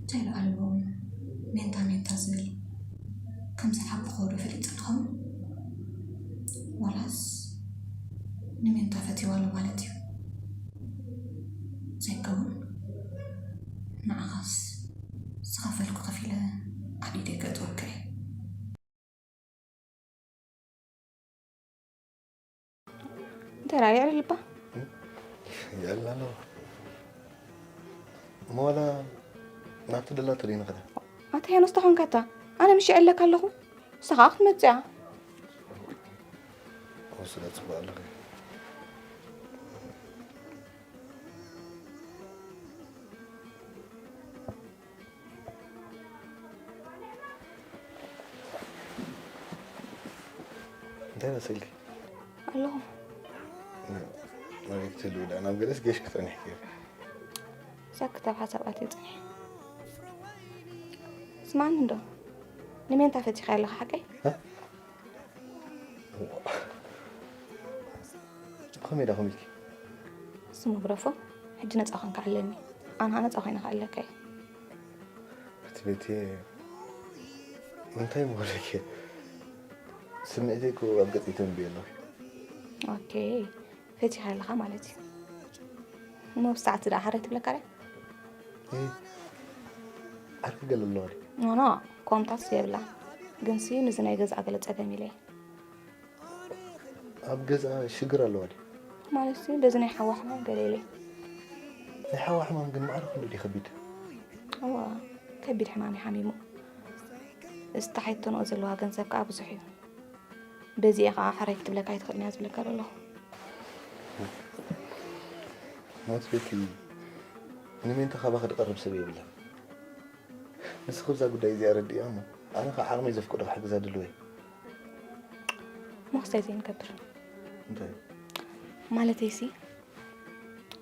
እንታይ ደኣ ኣለዎም ሜንታ ሜንታ ዝብል ከምዚ ሓቂ ክወዶ ፈሊጡ ንኸውን ዋላስ ንሜንታ ፈትዋ ኣሎ ማለት እዩ ዘይከውን ንዓኻስ ዝኸፈልኩ ከፊለ ኣብ ኢደይ ከእትወካ እየ እንተ ራእይ ልባ የላ ኣለዎ እሞ ዋላ ናብቲ ደላቶ ደይ ንኸዳ ኣታ ሄኖስ ተኾንካታ ኣነ ምሽ የዕለካ ኣለኹ ንስኻ ክትመፅያ ወስዳ ፅቡቅ ኣለኸ እንታይ መሰልኪ? ኣለኹ። ማለት ልውዳ ናብ ገለስ ገሽ ክጸኒሕ ገይሩ። ሳክት ኣብ ሓሳብ ኣትየ ጽኒሐ። ስማዕኒ እንዶ፣ ንሜንታ ፈቲኻ ኣለኻ ሓቀይ? እ? ከመይ ዳ ከመይልኪ? ስሙ ግረፎ፣ ሕጂ ነጻ ኮንካ ኣለኒ። ኣነ ነጻ ኮይነ ከኣለካ እየ። እቲ ቤት እንታይ ምበለኪ? ስምዒተይ እኮ ኣብ ገጸይ ተንብዮ ኣለኺ። ኦኬ፣ ፈቲኻ ኣለኻ ማለት እዩ። እሞ ብሰዓት ደኣ ሓራይ ትብለካ ድያ? እ፣ ዓርኪ ገለ ኣለዋ ድዩ? ኖ፣ ኖ፣ ከምኡታት የብላ። ግንሲ ንዚ ናይ ገዛ ገለ ጸገም ኢለ እየ። ኣብ ገዛ ሽግር ኣለዋ ድዩ? ማለት እዩ፣ በዚ ናይ ሓዋ ሕማም ገለ ኢለ። ናይ ሓዋ ሕማም ግን ማዕረ ክንደይ ድዩ ከቢድ? እዋ፣ ከቢድ ሕማም እዩ ሓሚሙ። እዚ ተሓይትንኦ ዘለዋ ገንዘብ ከኣ ብዙሕ እዩ። በዚ እየ ከኣ ሕራይ ክትብለካ ኣይትኽእልን እያ ዝብለካ ዘለኹ። ሞት ቤቲ፣ ንሜንታ ካባኺ ዝቐርብ ሰብ የብላን። ንስኺ ብዛ ጉዳይ እዚኣ ረድእያ እሞ፣ ኣነ ኸኣ ዓቕመይ ዘፍቅዶ ክሕግዛ ድሉው እየ። ሞኽሳይ ዘይንገብር። እንታይ? ማለተይሲ፣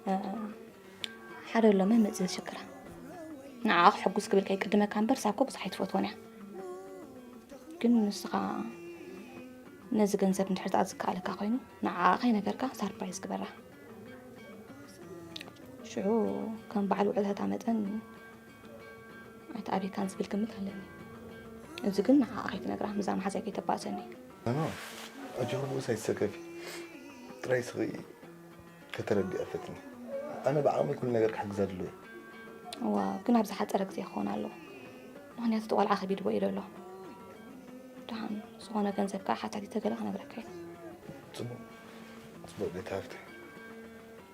እ፣ ሓደ ኣሎ መመጽኢ ዝሽግራ። ንዓኣ ክሕጉስ ክብል ከይቅድመካ እምበር፣ ሳኮ ብዙሕ ኣይትፈትዎን እያ። ግን ንስኻ ነዚ ገንዘብ እንድሕር ደኣ ዝከኣለካ ኮይኑ፣ ንዓኣ ከይነገርካ ሳርፕራይዝ ግበራ። ሽዑ ከም በዓል ውዕለታ መጠን ኣይትኣብየካን ዝብል ግምት ኣለኒ። እዚ ግን ንዓኣ ከይትነግራ፣ ምስዛ መሓዛይ ከይተባእሰኒ። ኖ፣ ኖ፣ ኣጆኺ ብኡስ ኣይትሰከፊ። ጥራይ ስኺ ከተረድእያ ፈትኒ። ኣነ ብዓቕመይ ኩሉ ነገር ክሕግዛ ድሉው እየ። እዋ፣ ግን ኣብ ዝሓጸረ ግዜ ክኸውን ኣለዎ። ምኽንያቱ እቲ ቆልዓ ከቢድዎ እዩ ዘሎ። ደሓን ዝኾነ ገንዘብ ከኣ ሓታቲተ ገለ ክነግረካ እየ። ጽቡቕ፣ ጽቡቕ ቤት ሃፍቲ።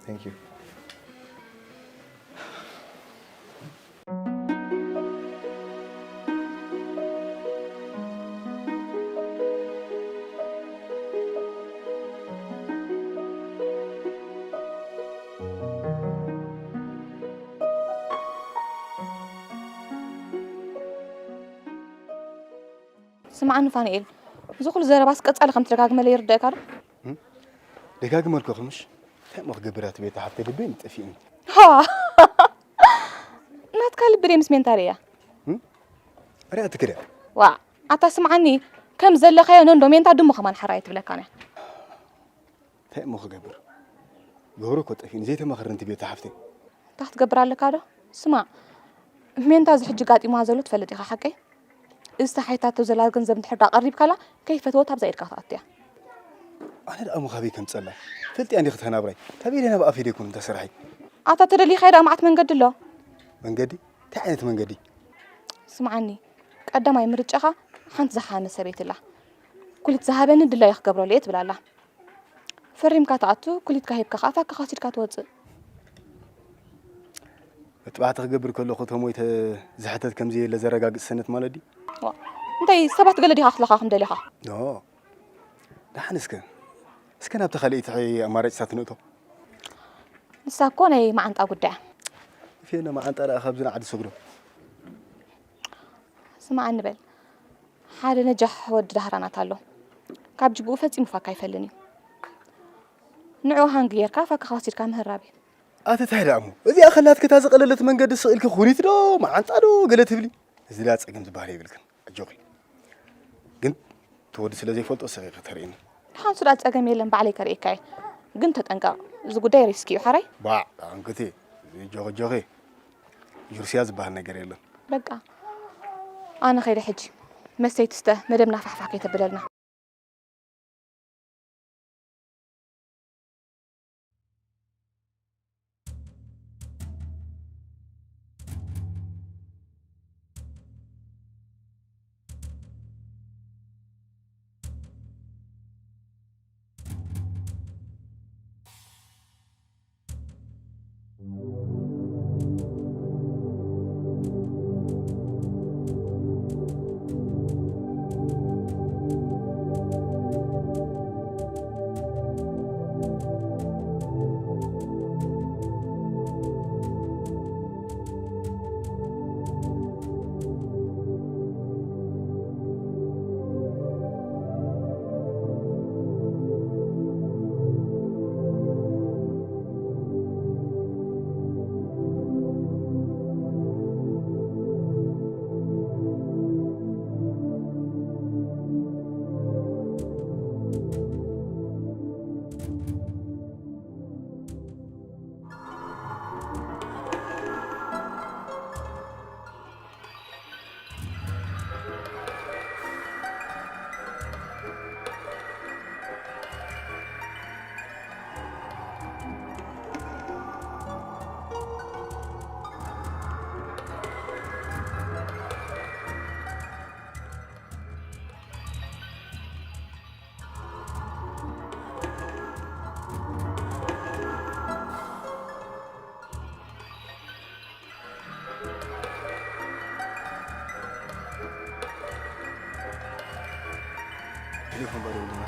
Thank you። ስምዓኒ ፋኑኤል፣ እዚ ኩሉ ዘረባስ ቀጻሊ ከም ትደጋግመለይ ይርደእካ ዶ? እም? ደጋግመልኩ ክምሽ? እንታይ እሞ ክገብር እያ እቲ ቤት ሃፍተይ ልበይ ንጠፊእኒ። ሃ! ናትካ ልቢ ደይ ምስ ሜንታ ርእያ? እም? ርያ ትክደ። ዋ፣ ኣታ ስምዓኒ፣ ከም ዘለኻዮ ነንዶ ሜንታ ድሞ ከማን ሓራይ ትብለካን እያ። እንታይ እሞ ክገብር? ገብሮ እኮ ጠፊእኒ፣ ዘይተማኽርኒ እቲ ቤት ሃፍተይ። እንታይ ክትገብር ኣለካ ዶ? ስማዕ፣ ሜንታ እዚ ሕጂ ጋጢምዋ ዘሎ ትፈልጥ ኢኻ ሓቀይ? እዚ ተሓይታቶ ዘላ ገንዘብ እንድሕር ደኣ ቀሪብካላ፣ ከይፈተወት ኣብዛ ኢድካ ትኣቱ እያ። ኣነ ደኣ እሞ ካበይ ከምጸላ? ፈልጥያ እንዲኺ ተናብራይ። ካበይ ኢለ ናብ ኣፈይ ደይኮን እንተ ስራሐይ? ኣታ ተደሊኻዮ ደኣ መዓት መንገዲ ኣሎ። መንገዲ? እንታይ ዓይነት መንገዲ? ስምዓኒ፣ ቀዳማይ ምርጫኻ ሓንቲ ዝሓመ ሰበይቲ ኣላ። ኩሊት ዝሃበኒ ድላዩ ክገብረሉ እየ ትብል ኣላ። ፈሪምካ ትኣቱ፣ ኩሊትካ ሂብካ ከኣ ፋክኻ ወሲድካ ትወጽእ። መጥባሕቲ ክገብር ከለኹ እቶም ወይ ተ-፣ ዝሕተት ከም ዘየለ ዘረጋግጽ ሰነት ማለት ድዩ? ዋ፣ እንታይ ሰባት ገለ ዲኻ ክትለኻኽም ደሊኻ? ኖ። ደሓን እስከ፣ እስከ ናብቲ ካልኣይቲ ኣማራጺታት ንእቶ። ንሳ እኮ ናይ መዓንጣ ጉዳያ። ፌነ መዓንጣ ደኣ ካብዚ ንዓዲ ሰግዶ። ስምዓኒ በል። ሓደ ነጃሕ ወዲ ዳህራናት ኣሎ። ካብ ጅግኡ ፈጺሙ ፋካ ኣይፈልን እዩ። ንዕኡ ሃንግ ጌርካ ፋካኻ ወሲድካ ምህራብ እዩ። ኣቲ ታይ ደኣ እሞ፣ እዚኣ ከላትኪ እታ ዝቐለለት መንገዲ ስቕ ኢልኪ ኩሪት ዶ፣ መዓንጣ ዶ፣ ገለ ትብሊ። እዚ ደኣ ጸገም ዝበሃል የብልክን። ኣጆኺ። ግን እቲ ወዲ ስለ ዘይፈልጦ ስቕ ኢልኪ ተርእይኒ። ደሓን እሱ ደኣ ጸገም የለን፣ ባዕለይ ከርእየካ እየ። ግን ተጠንቀቕ፣ እዚ ጉዳይ ሪስኪ እዩ፣ ሓራይ? ባዕ፣ ኣንክቲ፣ እዚ ጆኺ ጆኺ፣ ጁርስያ ዝበሃል ነገር የለን። በቃ፣ ኣነ ኸይደ ሕጂ። መስተይ ትስተ፣ መደብና ፋሕፋሕ ከይተብለልና። ይኹን በሉ ድማ።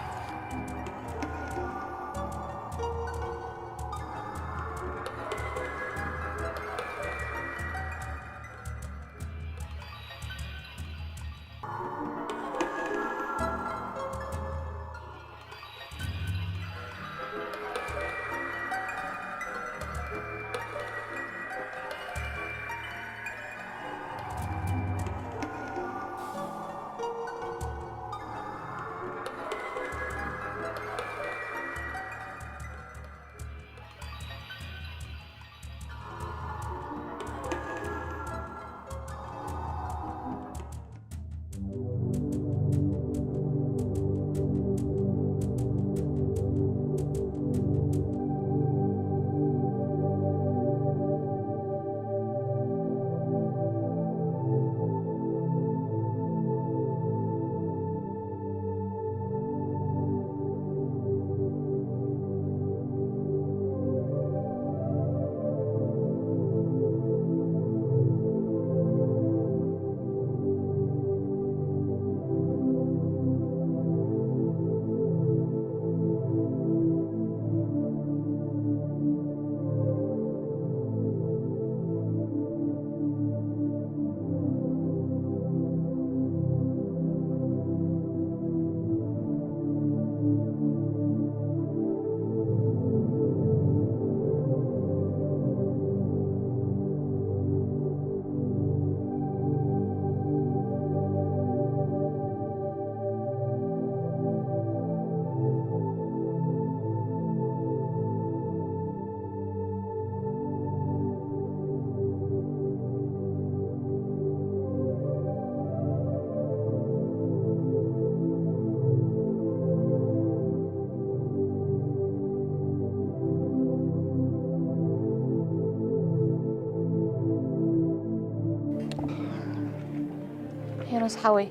ሄኖስ ሓወይ፣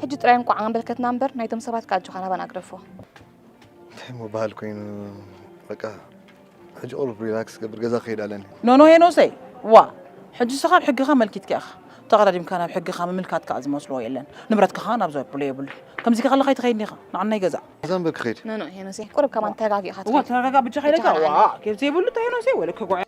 ሕጂ ጥራይ እንቋዕ ኣመልከትና እምበር፣ ናይቶም ሰባት ከኣ ኣጆኻ ናባና ግደፎ። እንታይ ምባል ኮይኑ፣ በቃ፣ ሕጂ ቁሩብ ሪላክስ ክገብር ገዛ ክኸይድ ኣለኒ። ኖኖ ሄኖሰይ፣ ዋ፣ ሕጂ ንስኻ ኣብ ሕግኻ ኣመልኪትካ ኢኻ። ተቐዳዲምካ ናብ ሕግኻ ምምልካት ከኣ ዝመስሎ የለን። ንብረትካ ከኣ ናብ ዘብሎ የብሉን። ከምዚ ከለኻ ኣይትኸይድን ኢኻ፣ ንዓናይ ገዛ። እዛ እምበር ክኸይድ። ኖኖ ሄኖሰይ፣ ቁሩብ ከማን ተረጋጊእኻ እዋ፣ ትኸይድ። ተረጋጋ ብቻ ከይደካ፣ ብቻ ዋ፣ ከይደካ። ከብዚ የብሉ እንታይ ሄኖሰይ፣ ወለ ክጓዕ።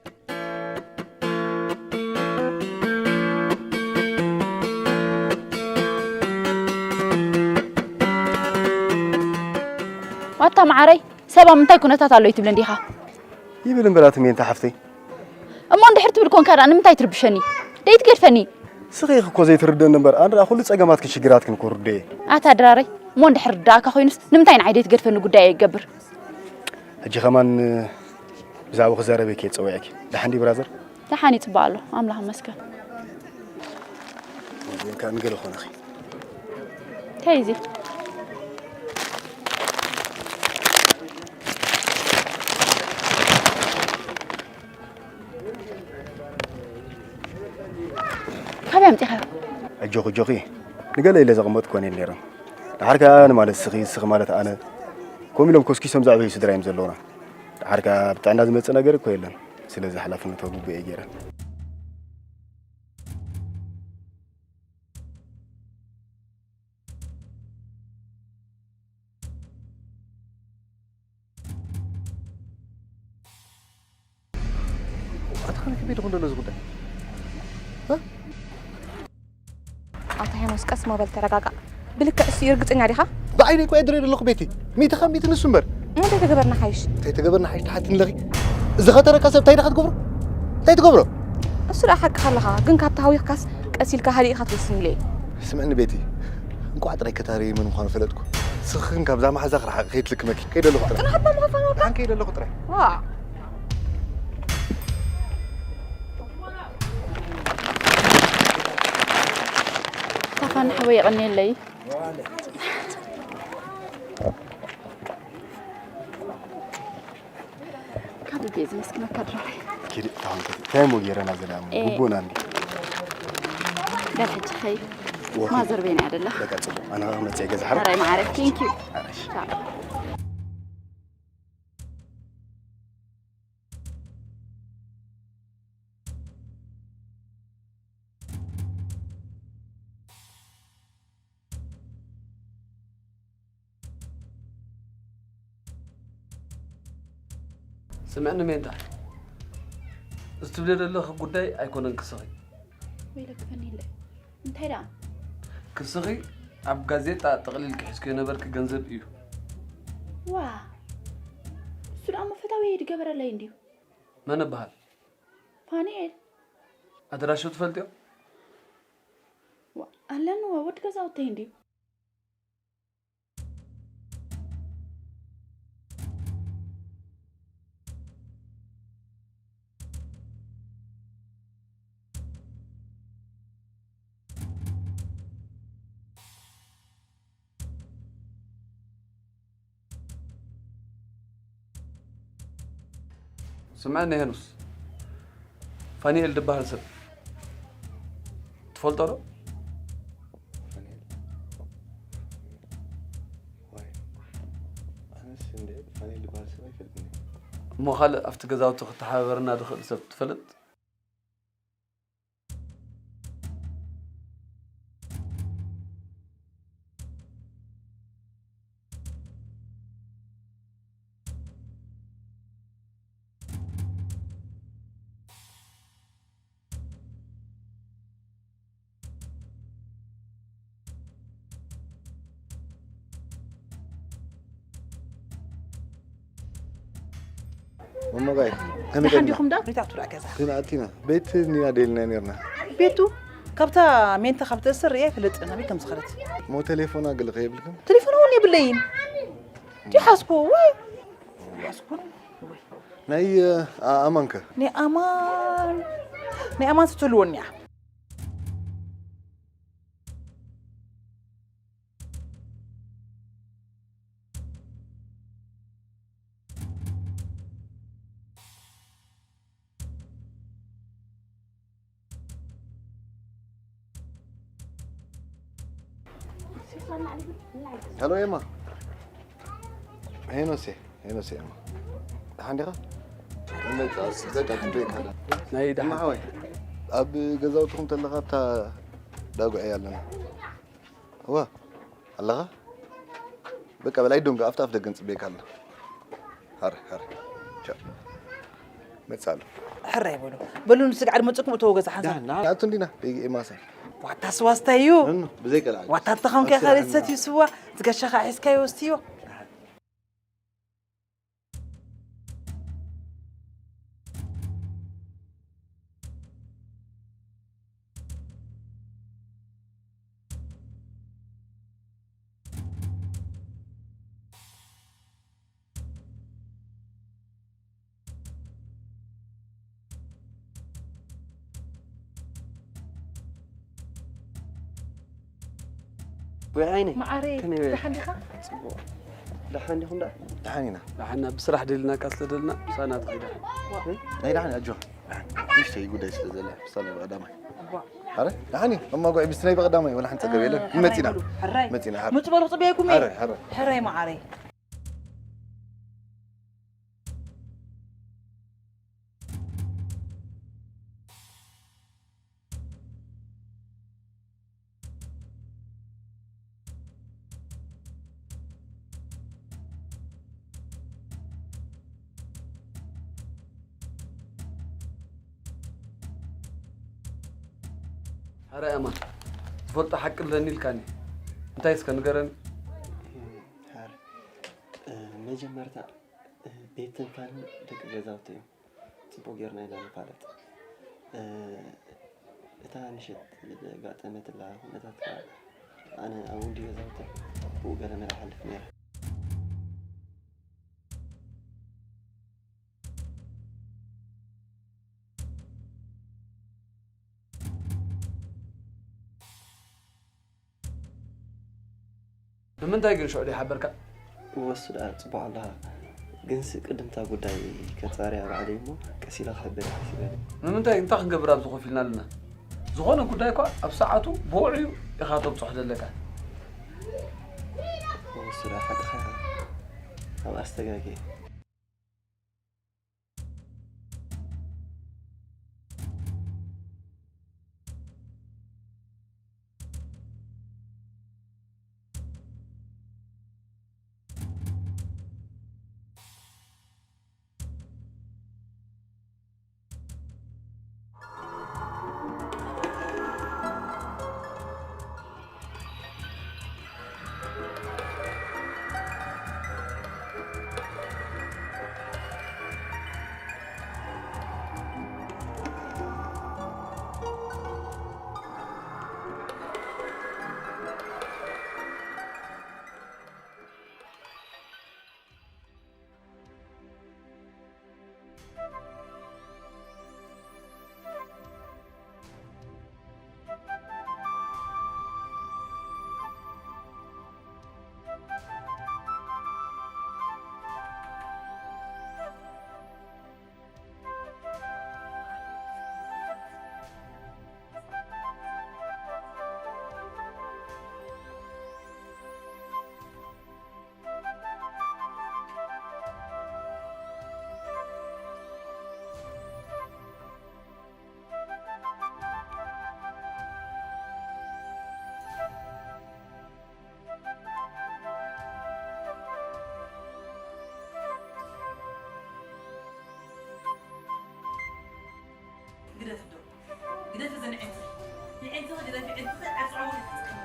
ዋታ መዓረይ፣ ሰብ ኣብ ምንታይ ኩነታት ኣሎ እዩ ትብለኒ ዲኻ? ይብል እምበር ኣቲ ሜንታ ሓፍተይ። እሞ እንድሕር ትብል ኮንካ ደኣ ንምንታይ ትርብሸኒ? ደይትገድፈኒ። ስኺ ኢኺ እኮ ዘይትርደኒ እምበር፣ ኣነ ደኣ ኩሉ ጸገማትኪ ሽግራትክን እኮ ርደየ። ኣታ ድራረይ፣ እሞ እንድሕር ርዳእካ ኮይኑስ ንምንታይ ንዓይ ደይትገድፈኒ ጉዳይ ኣይገብር? ሕጂ ከማን ብዛዕባ ክዛረበኪ እየ ጸዊዐኪ። ደሓን ድዩ ብራዘር? ደሓን እዩ፣ ጽቡቕ ኣሎ። ኣምላኽ ይመስገን። ወይን ከኣ ንገለ ኾነኺ። እንታይ እዩ እዚ? ካበይ ኣምጺኻዮ? ኣጆኺ፣ ኣጆኺ። ንገለ ኢለ ዘቐመጥኩ ኮነ ነይረ። ደሓር ከኣ ኣነ ማለት ስኺ፣ ስኺ ማለት ኣነ። ከምኡ ኢሎም ኮስኪሶም ዘዕበዩ ስድራ እዮም ዘለዉና። ደሓር ከኣ ብጥዕና ዝመጽእ ነገር እኮ የለን። ስለዚ ሓላፍነቶ ግቡእ እየ ገይረ። ኣታ ከመይ ከመይ ደኹም ደሎ እዚ ጉዳይ? እ? ኣታ ሄኖስ፣ ቀስ እሞ በል፣ ተረጋጋእ። ብልክዕ እሱ እዩ፣ ርግጸኛ ዲኻ? ብዓይነይ እኮ እየ ድርኢ ዘለኹ ቤቲ። ሚእቲ ካብ ሚእቲ ንሱ እምበር። እንታይ ተገበርና ሓይሽ? እንታይ ተገበርና ሓይሽ ትሓትኒ ኣለኺ? ዝኸተረካ ሰብ እንታይ ኢኻ ትገብሮ? እንታይ ትገብሮ? እሱ ደኣ ሓቅኻ ኣለኻ፣ ግን ካብ ተሃዊኽካስ ቀስ ኢልካ ሃዲእካ ትወስን ኢለ እየ። ስምዕኒ ቤቲ፣ እንቋዕ ጥራይ ከታሪ መን ምዃኑ ፈለጥኩ። ስኽኽን ካብዛ መሓዛ ክረሓቕ ከይትልክመኪ። ከይደ ኣለኹ ጥራይ። ጽናሕ እባ ምዃኑ ወዳ። ኣን ከይደ ኣለኹ ጥራይ። ዋእ። ታፋን ሓወይ የቐንየለይ። ካብ ልቢ እየ ዝመስግነካ ድራረይ። ኪዲ፣ ታሁን ኪዲ። እንታይ እሞ ገይረና ዘለና እሞ? ኤ። ግቡእና እንዲ። በል ሕጂ ኸይ። ወኪ። ማዘር በይና እያ ደላ። በቃ ጽቡቕ። ኣነ ኸኣ መጽየ ገዛ ሓራ። ኣራይ መዓረ። ቴንክ ዩ። ኣራሽ። ቻው። ስምዕኒ ሜንታ፣ እዚ ትብልዮ ዘለኺ ጉዳይ ኣይኮነን ክስኺ። ወይለክ ፈኒለ እንታይ ደኣ? ክስኺ ኣብ ጋዜጣ ጥቕሊል ክሒዝክዮ ነበርኪ ገንዘብ እዩ። ዋ እሱ ደኣ እሞ ፈታዊ ድገበረለይ እንድዩ። መን እበሃል? ፋኒኤል። ኣድራሹ ትፈልጥዮ? ኣለንዎ ወዲ ገዛውተይ እንድዩ። ስምዐኒ ሄኖስ፣ ፋኒኤል ዝበሃል ሰብ ትፈልጦ ዶ? ፋኒኤል? ዋይ፣ ኣነስ እንደ ፋኒኤል ዝበሃል ሰብ ኣይፈልጥን እየ። እሞ ካልእ ኣብቲ ገዛውቲ ክተሓባበረና ዝኽእል ሰብ ትፈልጥ? መመጋይ ከመይ ደሓን ደልና? ዲኹም ዳ? ሪታ ትብላ ገዛ ቲና ኣቲና ቤት ኒና ደልና ነርና። ቤቱ ካብታ ሜንታ ካብ ተእስር ርያ ይፈልጥ ናበይ ከም ዝኸደት። ሞ ቴሌፎና ገለ ከየብልክን? ቴሌፎን እውን የብለይን። ዲሓስኩ ወይ ሓስኩን ናይ ኣ- ኣማንከ? ናይ ኣማን ናይ ኣማን ስትልወኒ እያ። ሄሎ ኤማ። ሄኖሴ፣ ሄኖሴ ኤማ። ደሓን ዲኻ? መጻ፣ በቃ ትበይ ካላ። ናይ ኤማ ደሓን ሓወይ፣ ኣብ ገዛውትኹም ተለኻ ኣብታ ዳጉዐ ኣለና። እዋ ኣለኻ? በቃ በላይ ዶንጋ ኣብታ ኣፍ ደገ ንጽበየካ ኣለና። ሃረ ሃረ። ቻው። መጻ ኣሎ። ሕራይ በሉ በሉ ንስግዓድ መፅኩም እተወ ገዛ ሓንሳብ ንኣቱ እንዲና ደጊ ኤማሳ። ዋታ ስዋ ስታይ እዩ እኑ ብዘይ ቀልዓ። ዋታ ተኸምከ ካልእ ሰትዩ ስዋ ዝገሻኻ ሒዝካዮ ወስትዮ። ወይ ዓይነይ መዓረይ ከመይ በለ? ደሓን ዲኻ? ደሓን ዲኹም ደኣ? ደሓን ኢና። ደሓና ብስራሕ ደልና ቃስ ተደልና ምሳና ትኸይዳ። ናይ ደሓን ኣጆ። ንእሽተይ ጉዳይ ስለ ዘላ ምሳና ብቐዳማይ። ኣረ ደሓን እዩ። እማ ጓይ ብስቲ ናይ ብቐዳማይ ወላ ሓንቲ ጸገብ የለን። መጺና። ሕራይ መጺና። ሓር ምጽ በሉ ጽበየኩም ሓር ሓር ሕራይ መዓረይ። ሓራይ ኣማን ትፈልጦ ሓቂ ኣለኒ ኢልካኒ እንታይ እስከ ንገረኒ። ሓር መጀመርታ ቤት ትንፋን ደቂ ገዛውቲ እዮም። ጽቡቕ ጌርና ኢና ንፋለጥ። እታ ምሸት ዘጋጠመትላ ኩነታት ከኣ ኣነ ኣብ ውዲ ገዛውቲ ብኡ ገለ መለ ሓልፍ ነይረ። ንምንታይ ግን ሽዑ ዘይሓበርካ? ወሱ ደኣ ጽቡቕ ኣለኻ ግንሲ ቅድምታ ጉዳይ ከጻርያ ባዕለይ እሞ ቀስ ኢለ ክሕብር እየ ሓሲበ። ንምንታይ እንታይ ክንገብር ኣብዚ ኮፍ ኢልና ኣለና? ዝኾነ ጉዳይ እኳ ኣብ ሰዓቱ ብውዕዩ ኢኻ ተብጽሖ ዘለካ። ወሱ ደኣ ሓቅኻ ኢኻ ኣብ ኣስተጋግየ። ግደፍ ዶ፣ ግደፍ እዘን ዕንቲ። ንዕንቲ ግደፍ፣ ዕንቲ ዕርጽ ዑሙር ይሕጽር።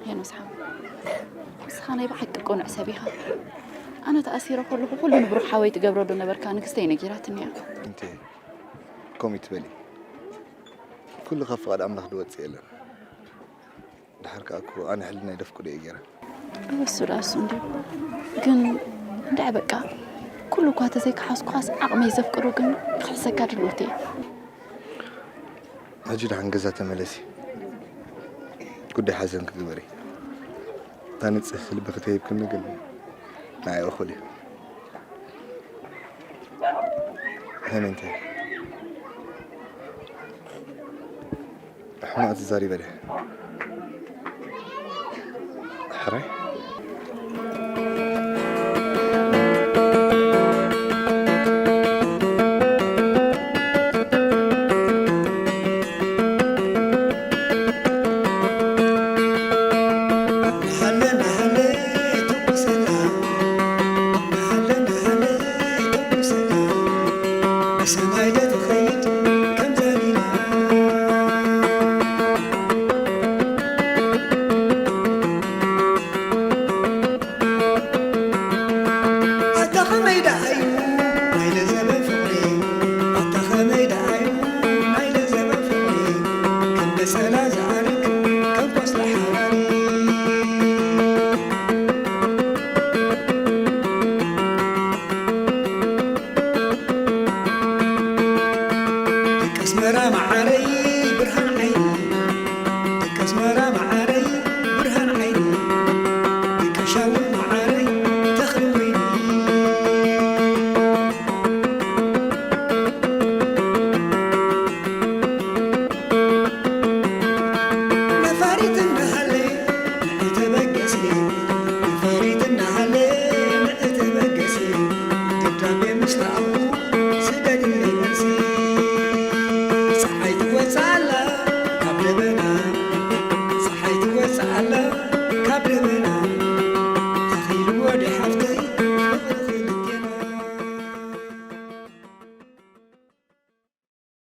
ሄኖስ ሓው፣ ንስኻ ናይ ብሓቂ ቅኑዕ ሰብ ኢኻ። ኣነ ተኣሲረ ከለኹ ኩሉ ንብሩኽ ሓወይ ትገብረሉ ነበርካ፣ ንግስተይ ነጊራትኒ እያ። እንተ ከምኡ ይትበሊ፣ ኩሉ ካብ ፍቓድ ኣምላኽ ዝወጽእ የለን። ድሓር ከኣ እኮ ኣነ ሕልናይ ደፍቅዶ እየ ገይረ። እሱ ዳሱ እንዲ ግን እንድዒ በቃ ኩሉ እኳ ተዘይከሓስኩኻስ ዓቕመይ ዘፍቅዶ ግን ክሕሰካ ድልውቲ እየ። ሕጂ ደሓን ገዛ ተመለሲ፣ ጉዳይ ሓዘንኪ ግበሪ። እታ ንጽህ ልቢ ክትህብክኒ ግን ንዓይ እኹል እዩ። ሃመንተ ሕማቕ ትዛሪበ ድያ? ሕራይ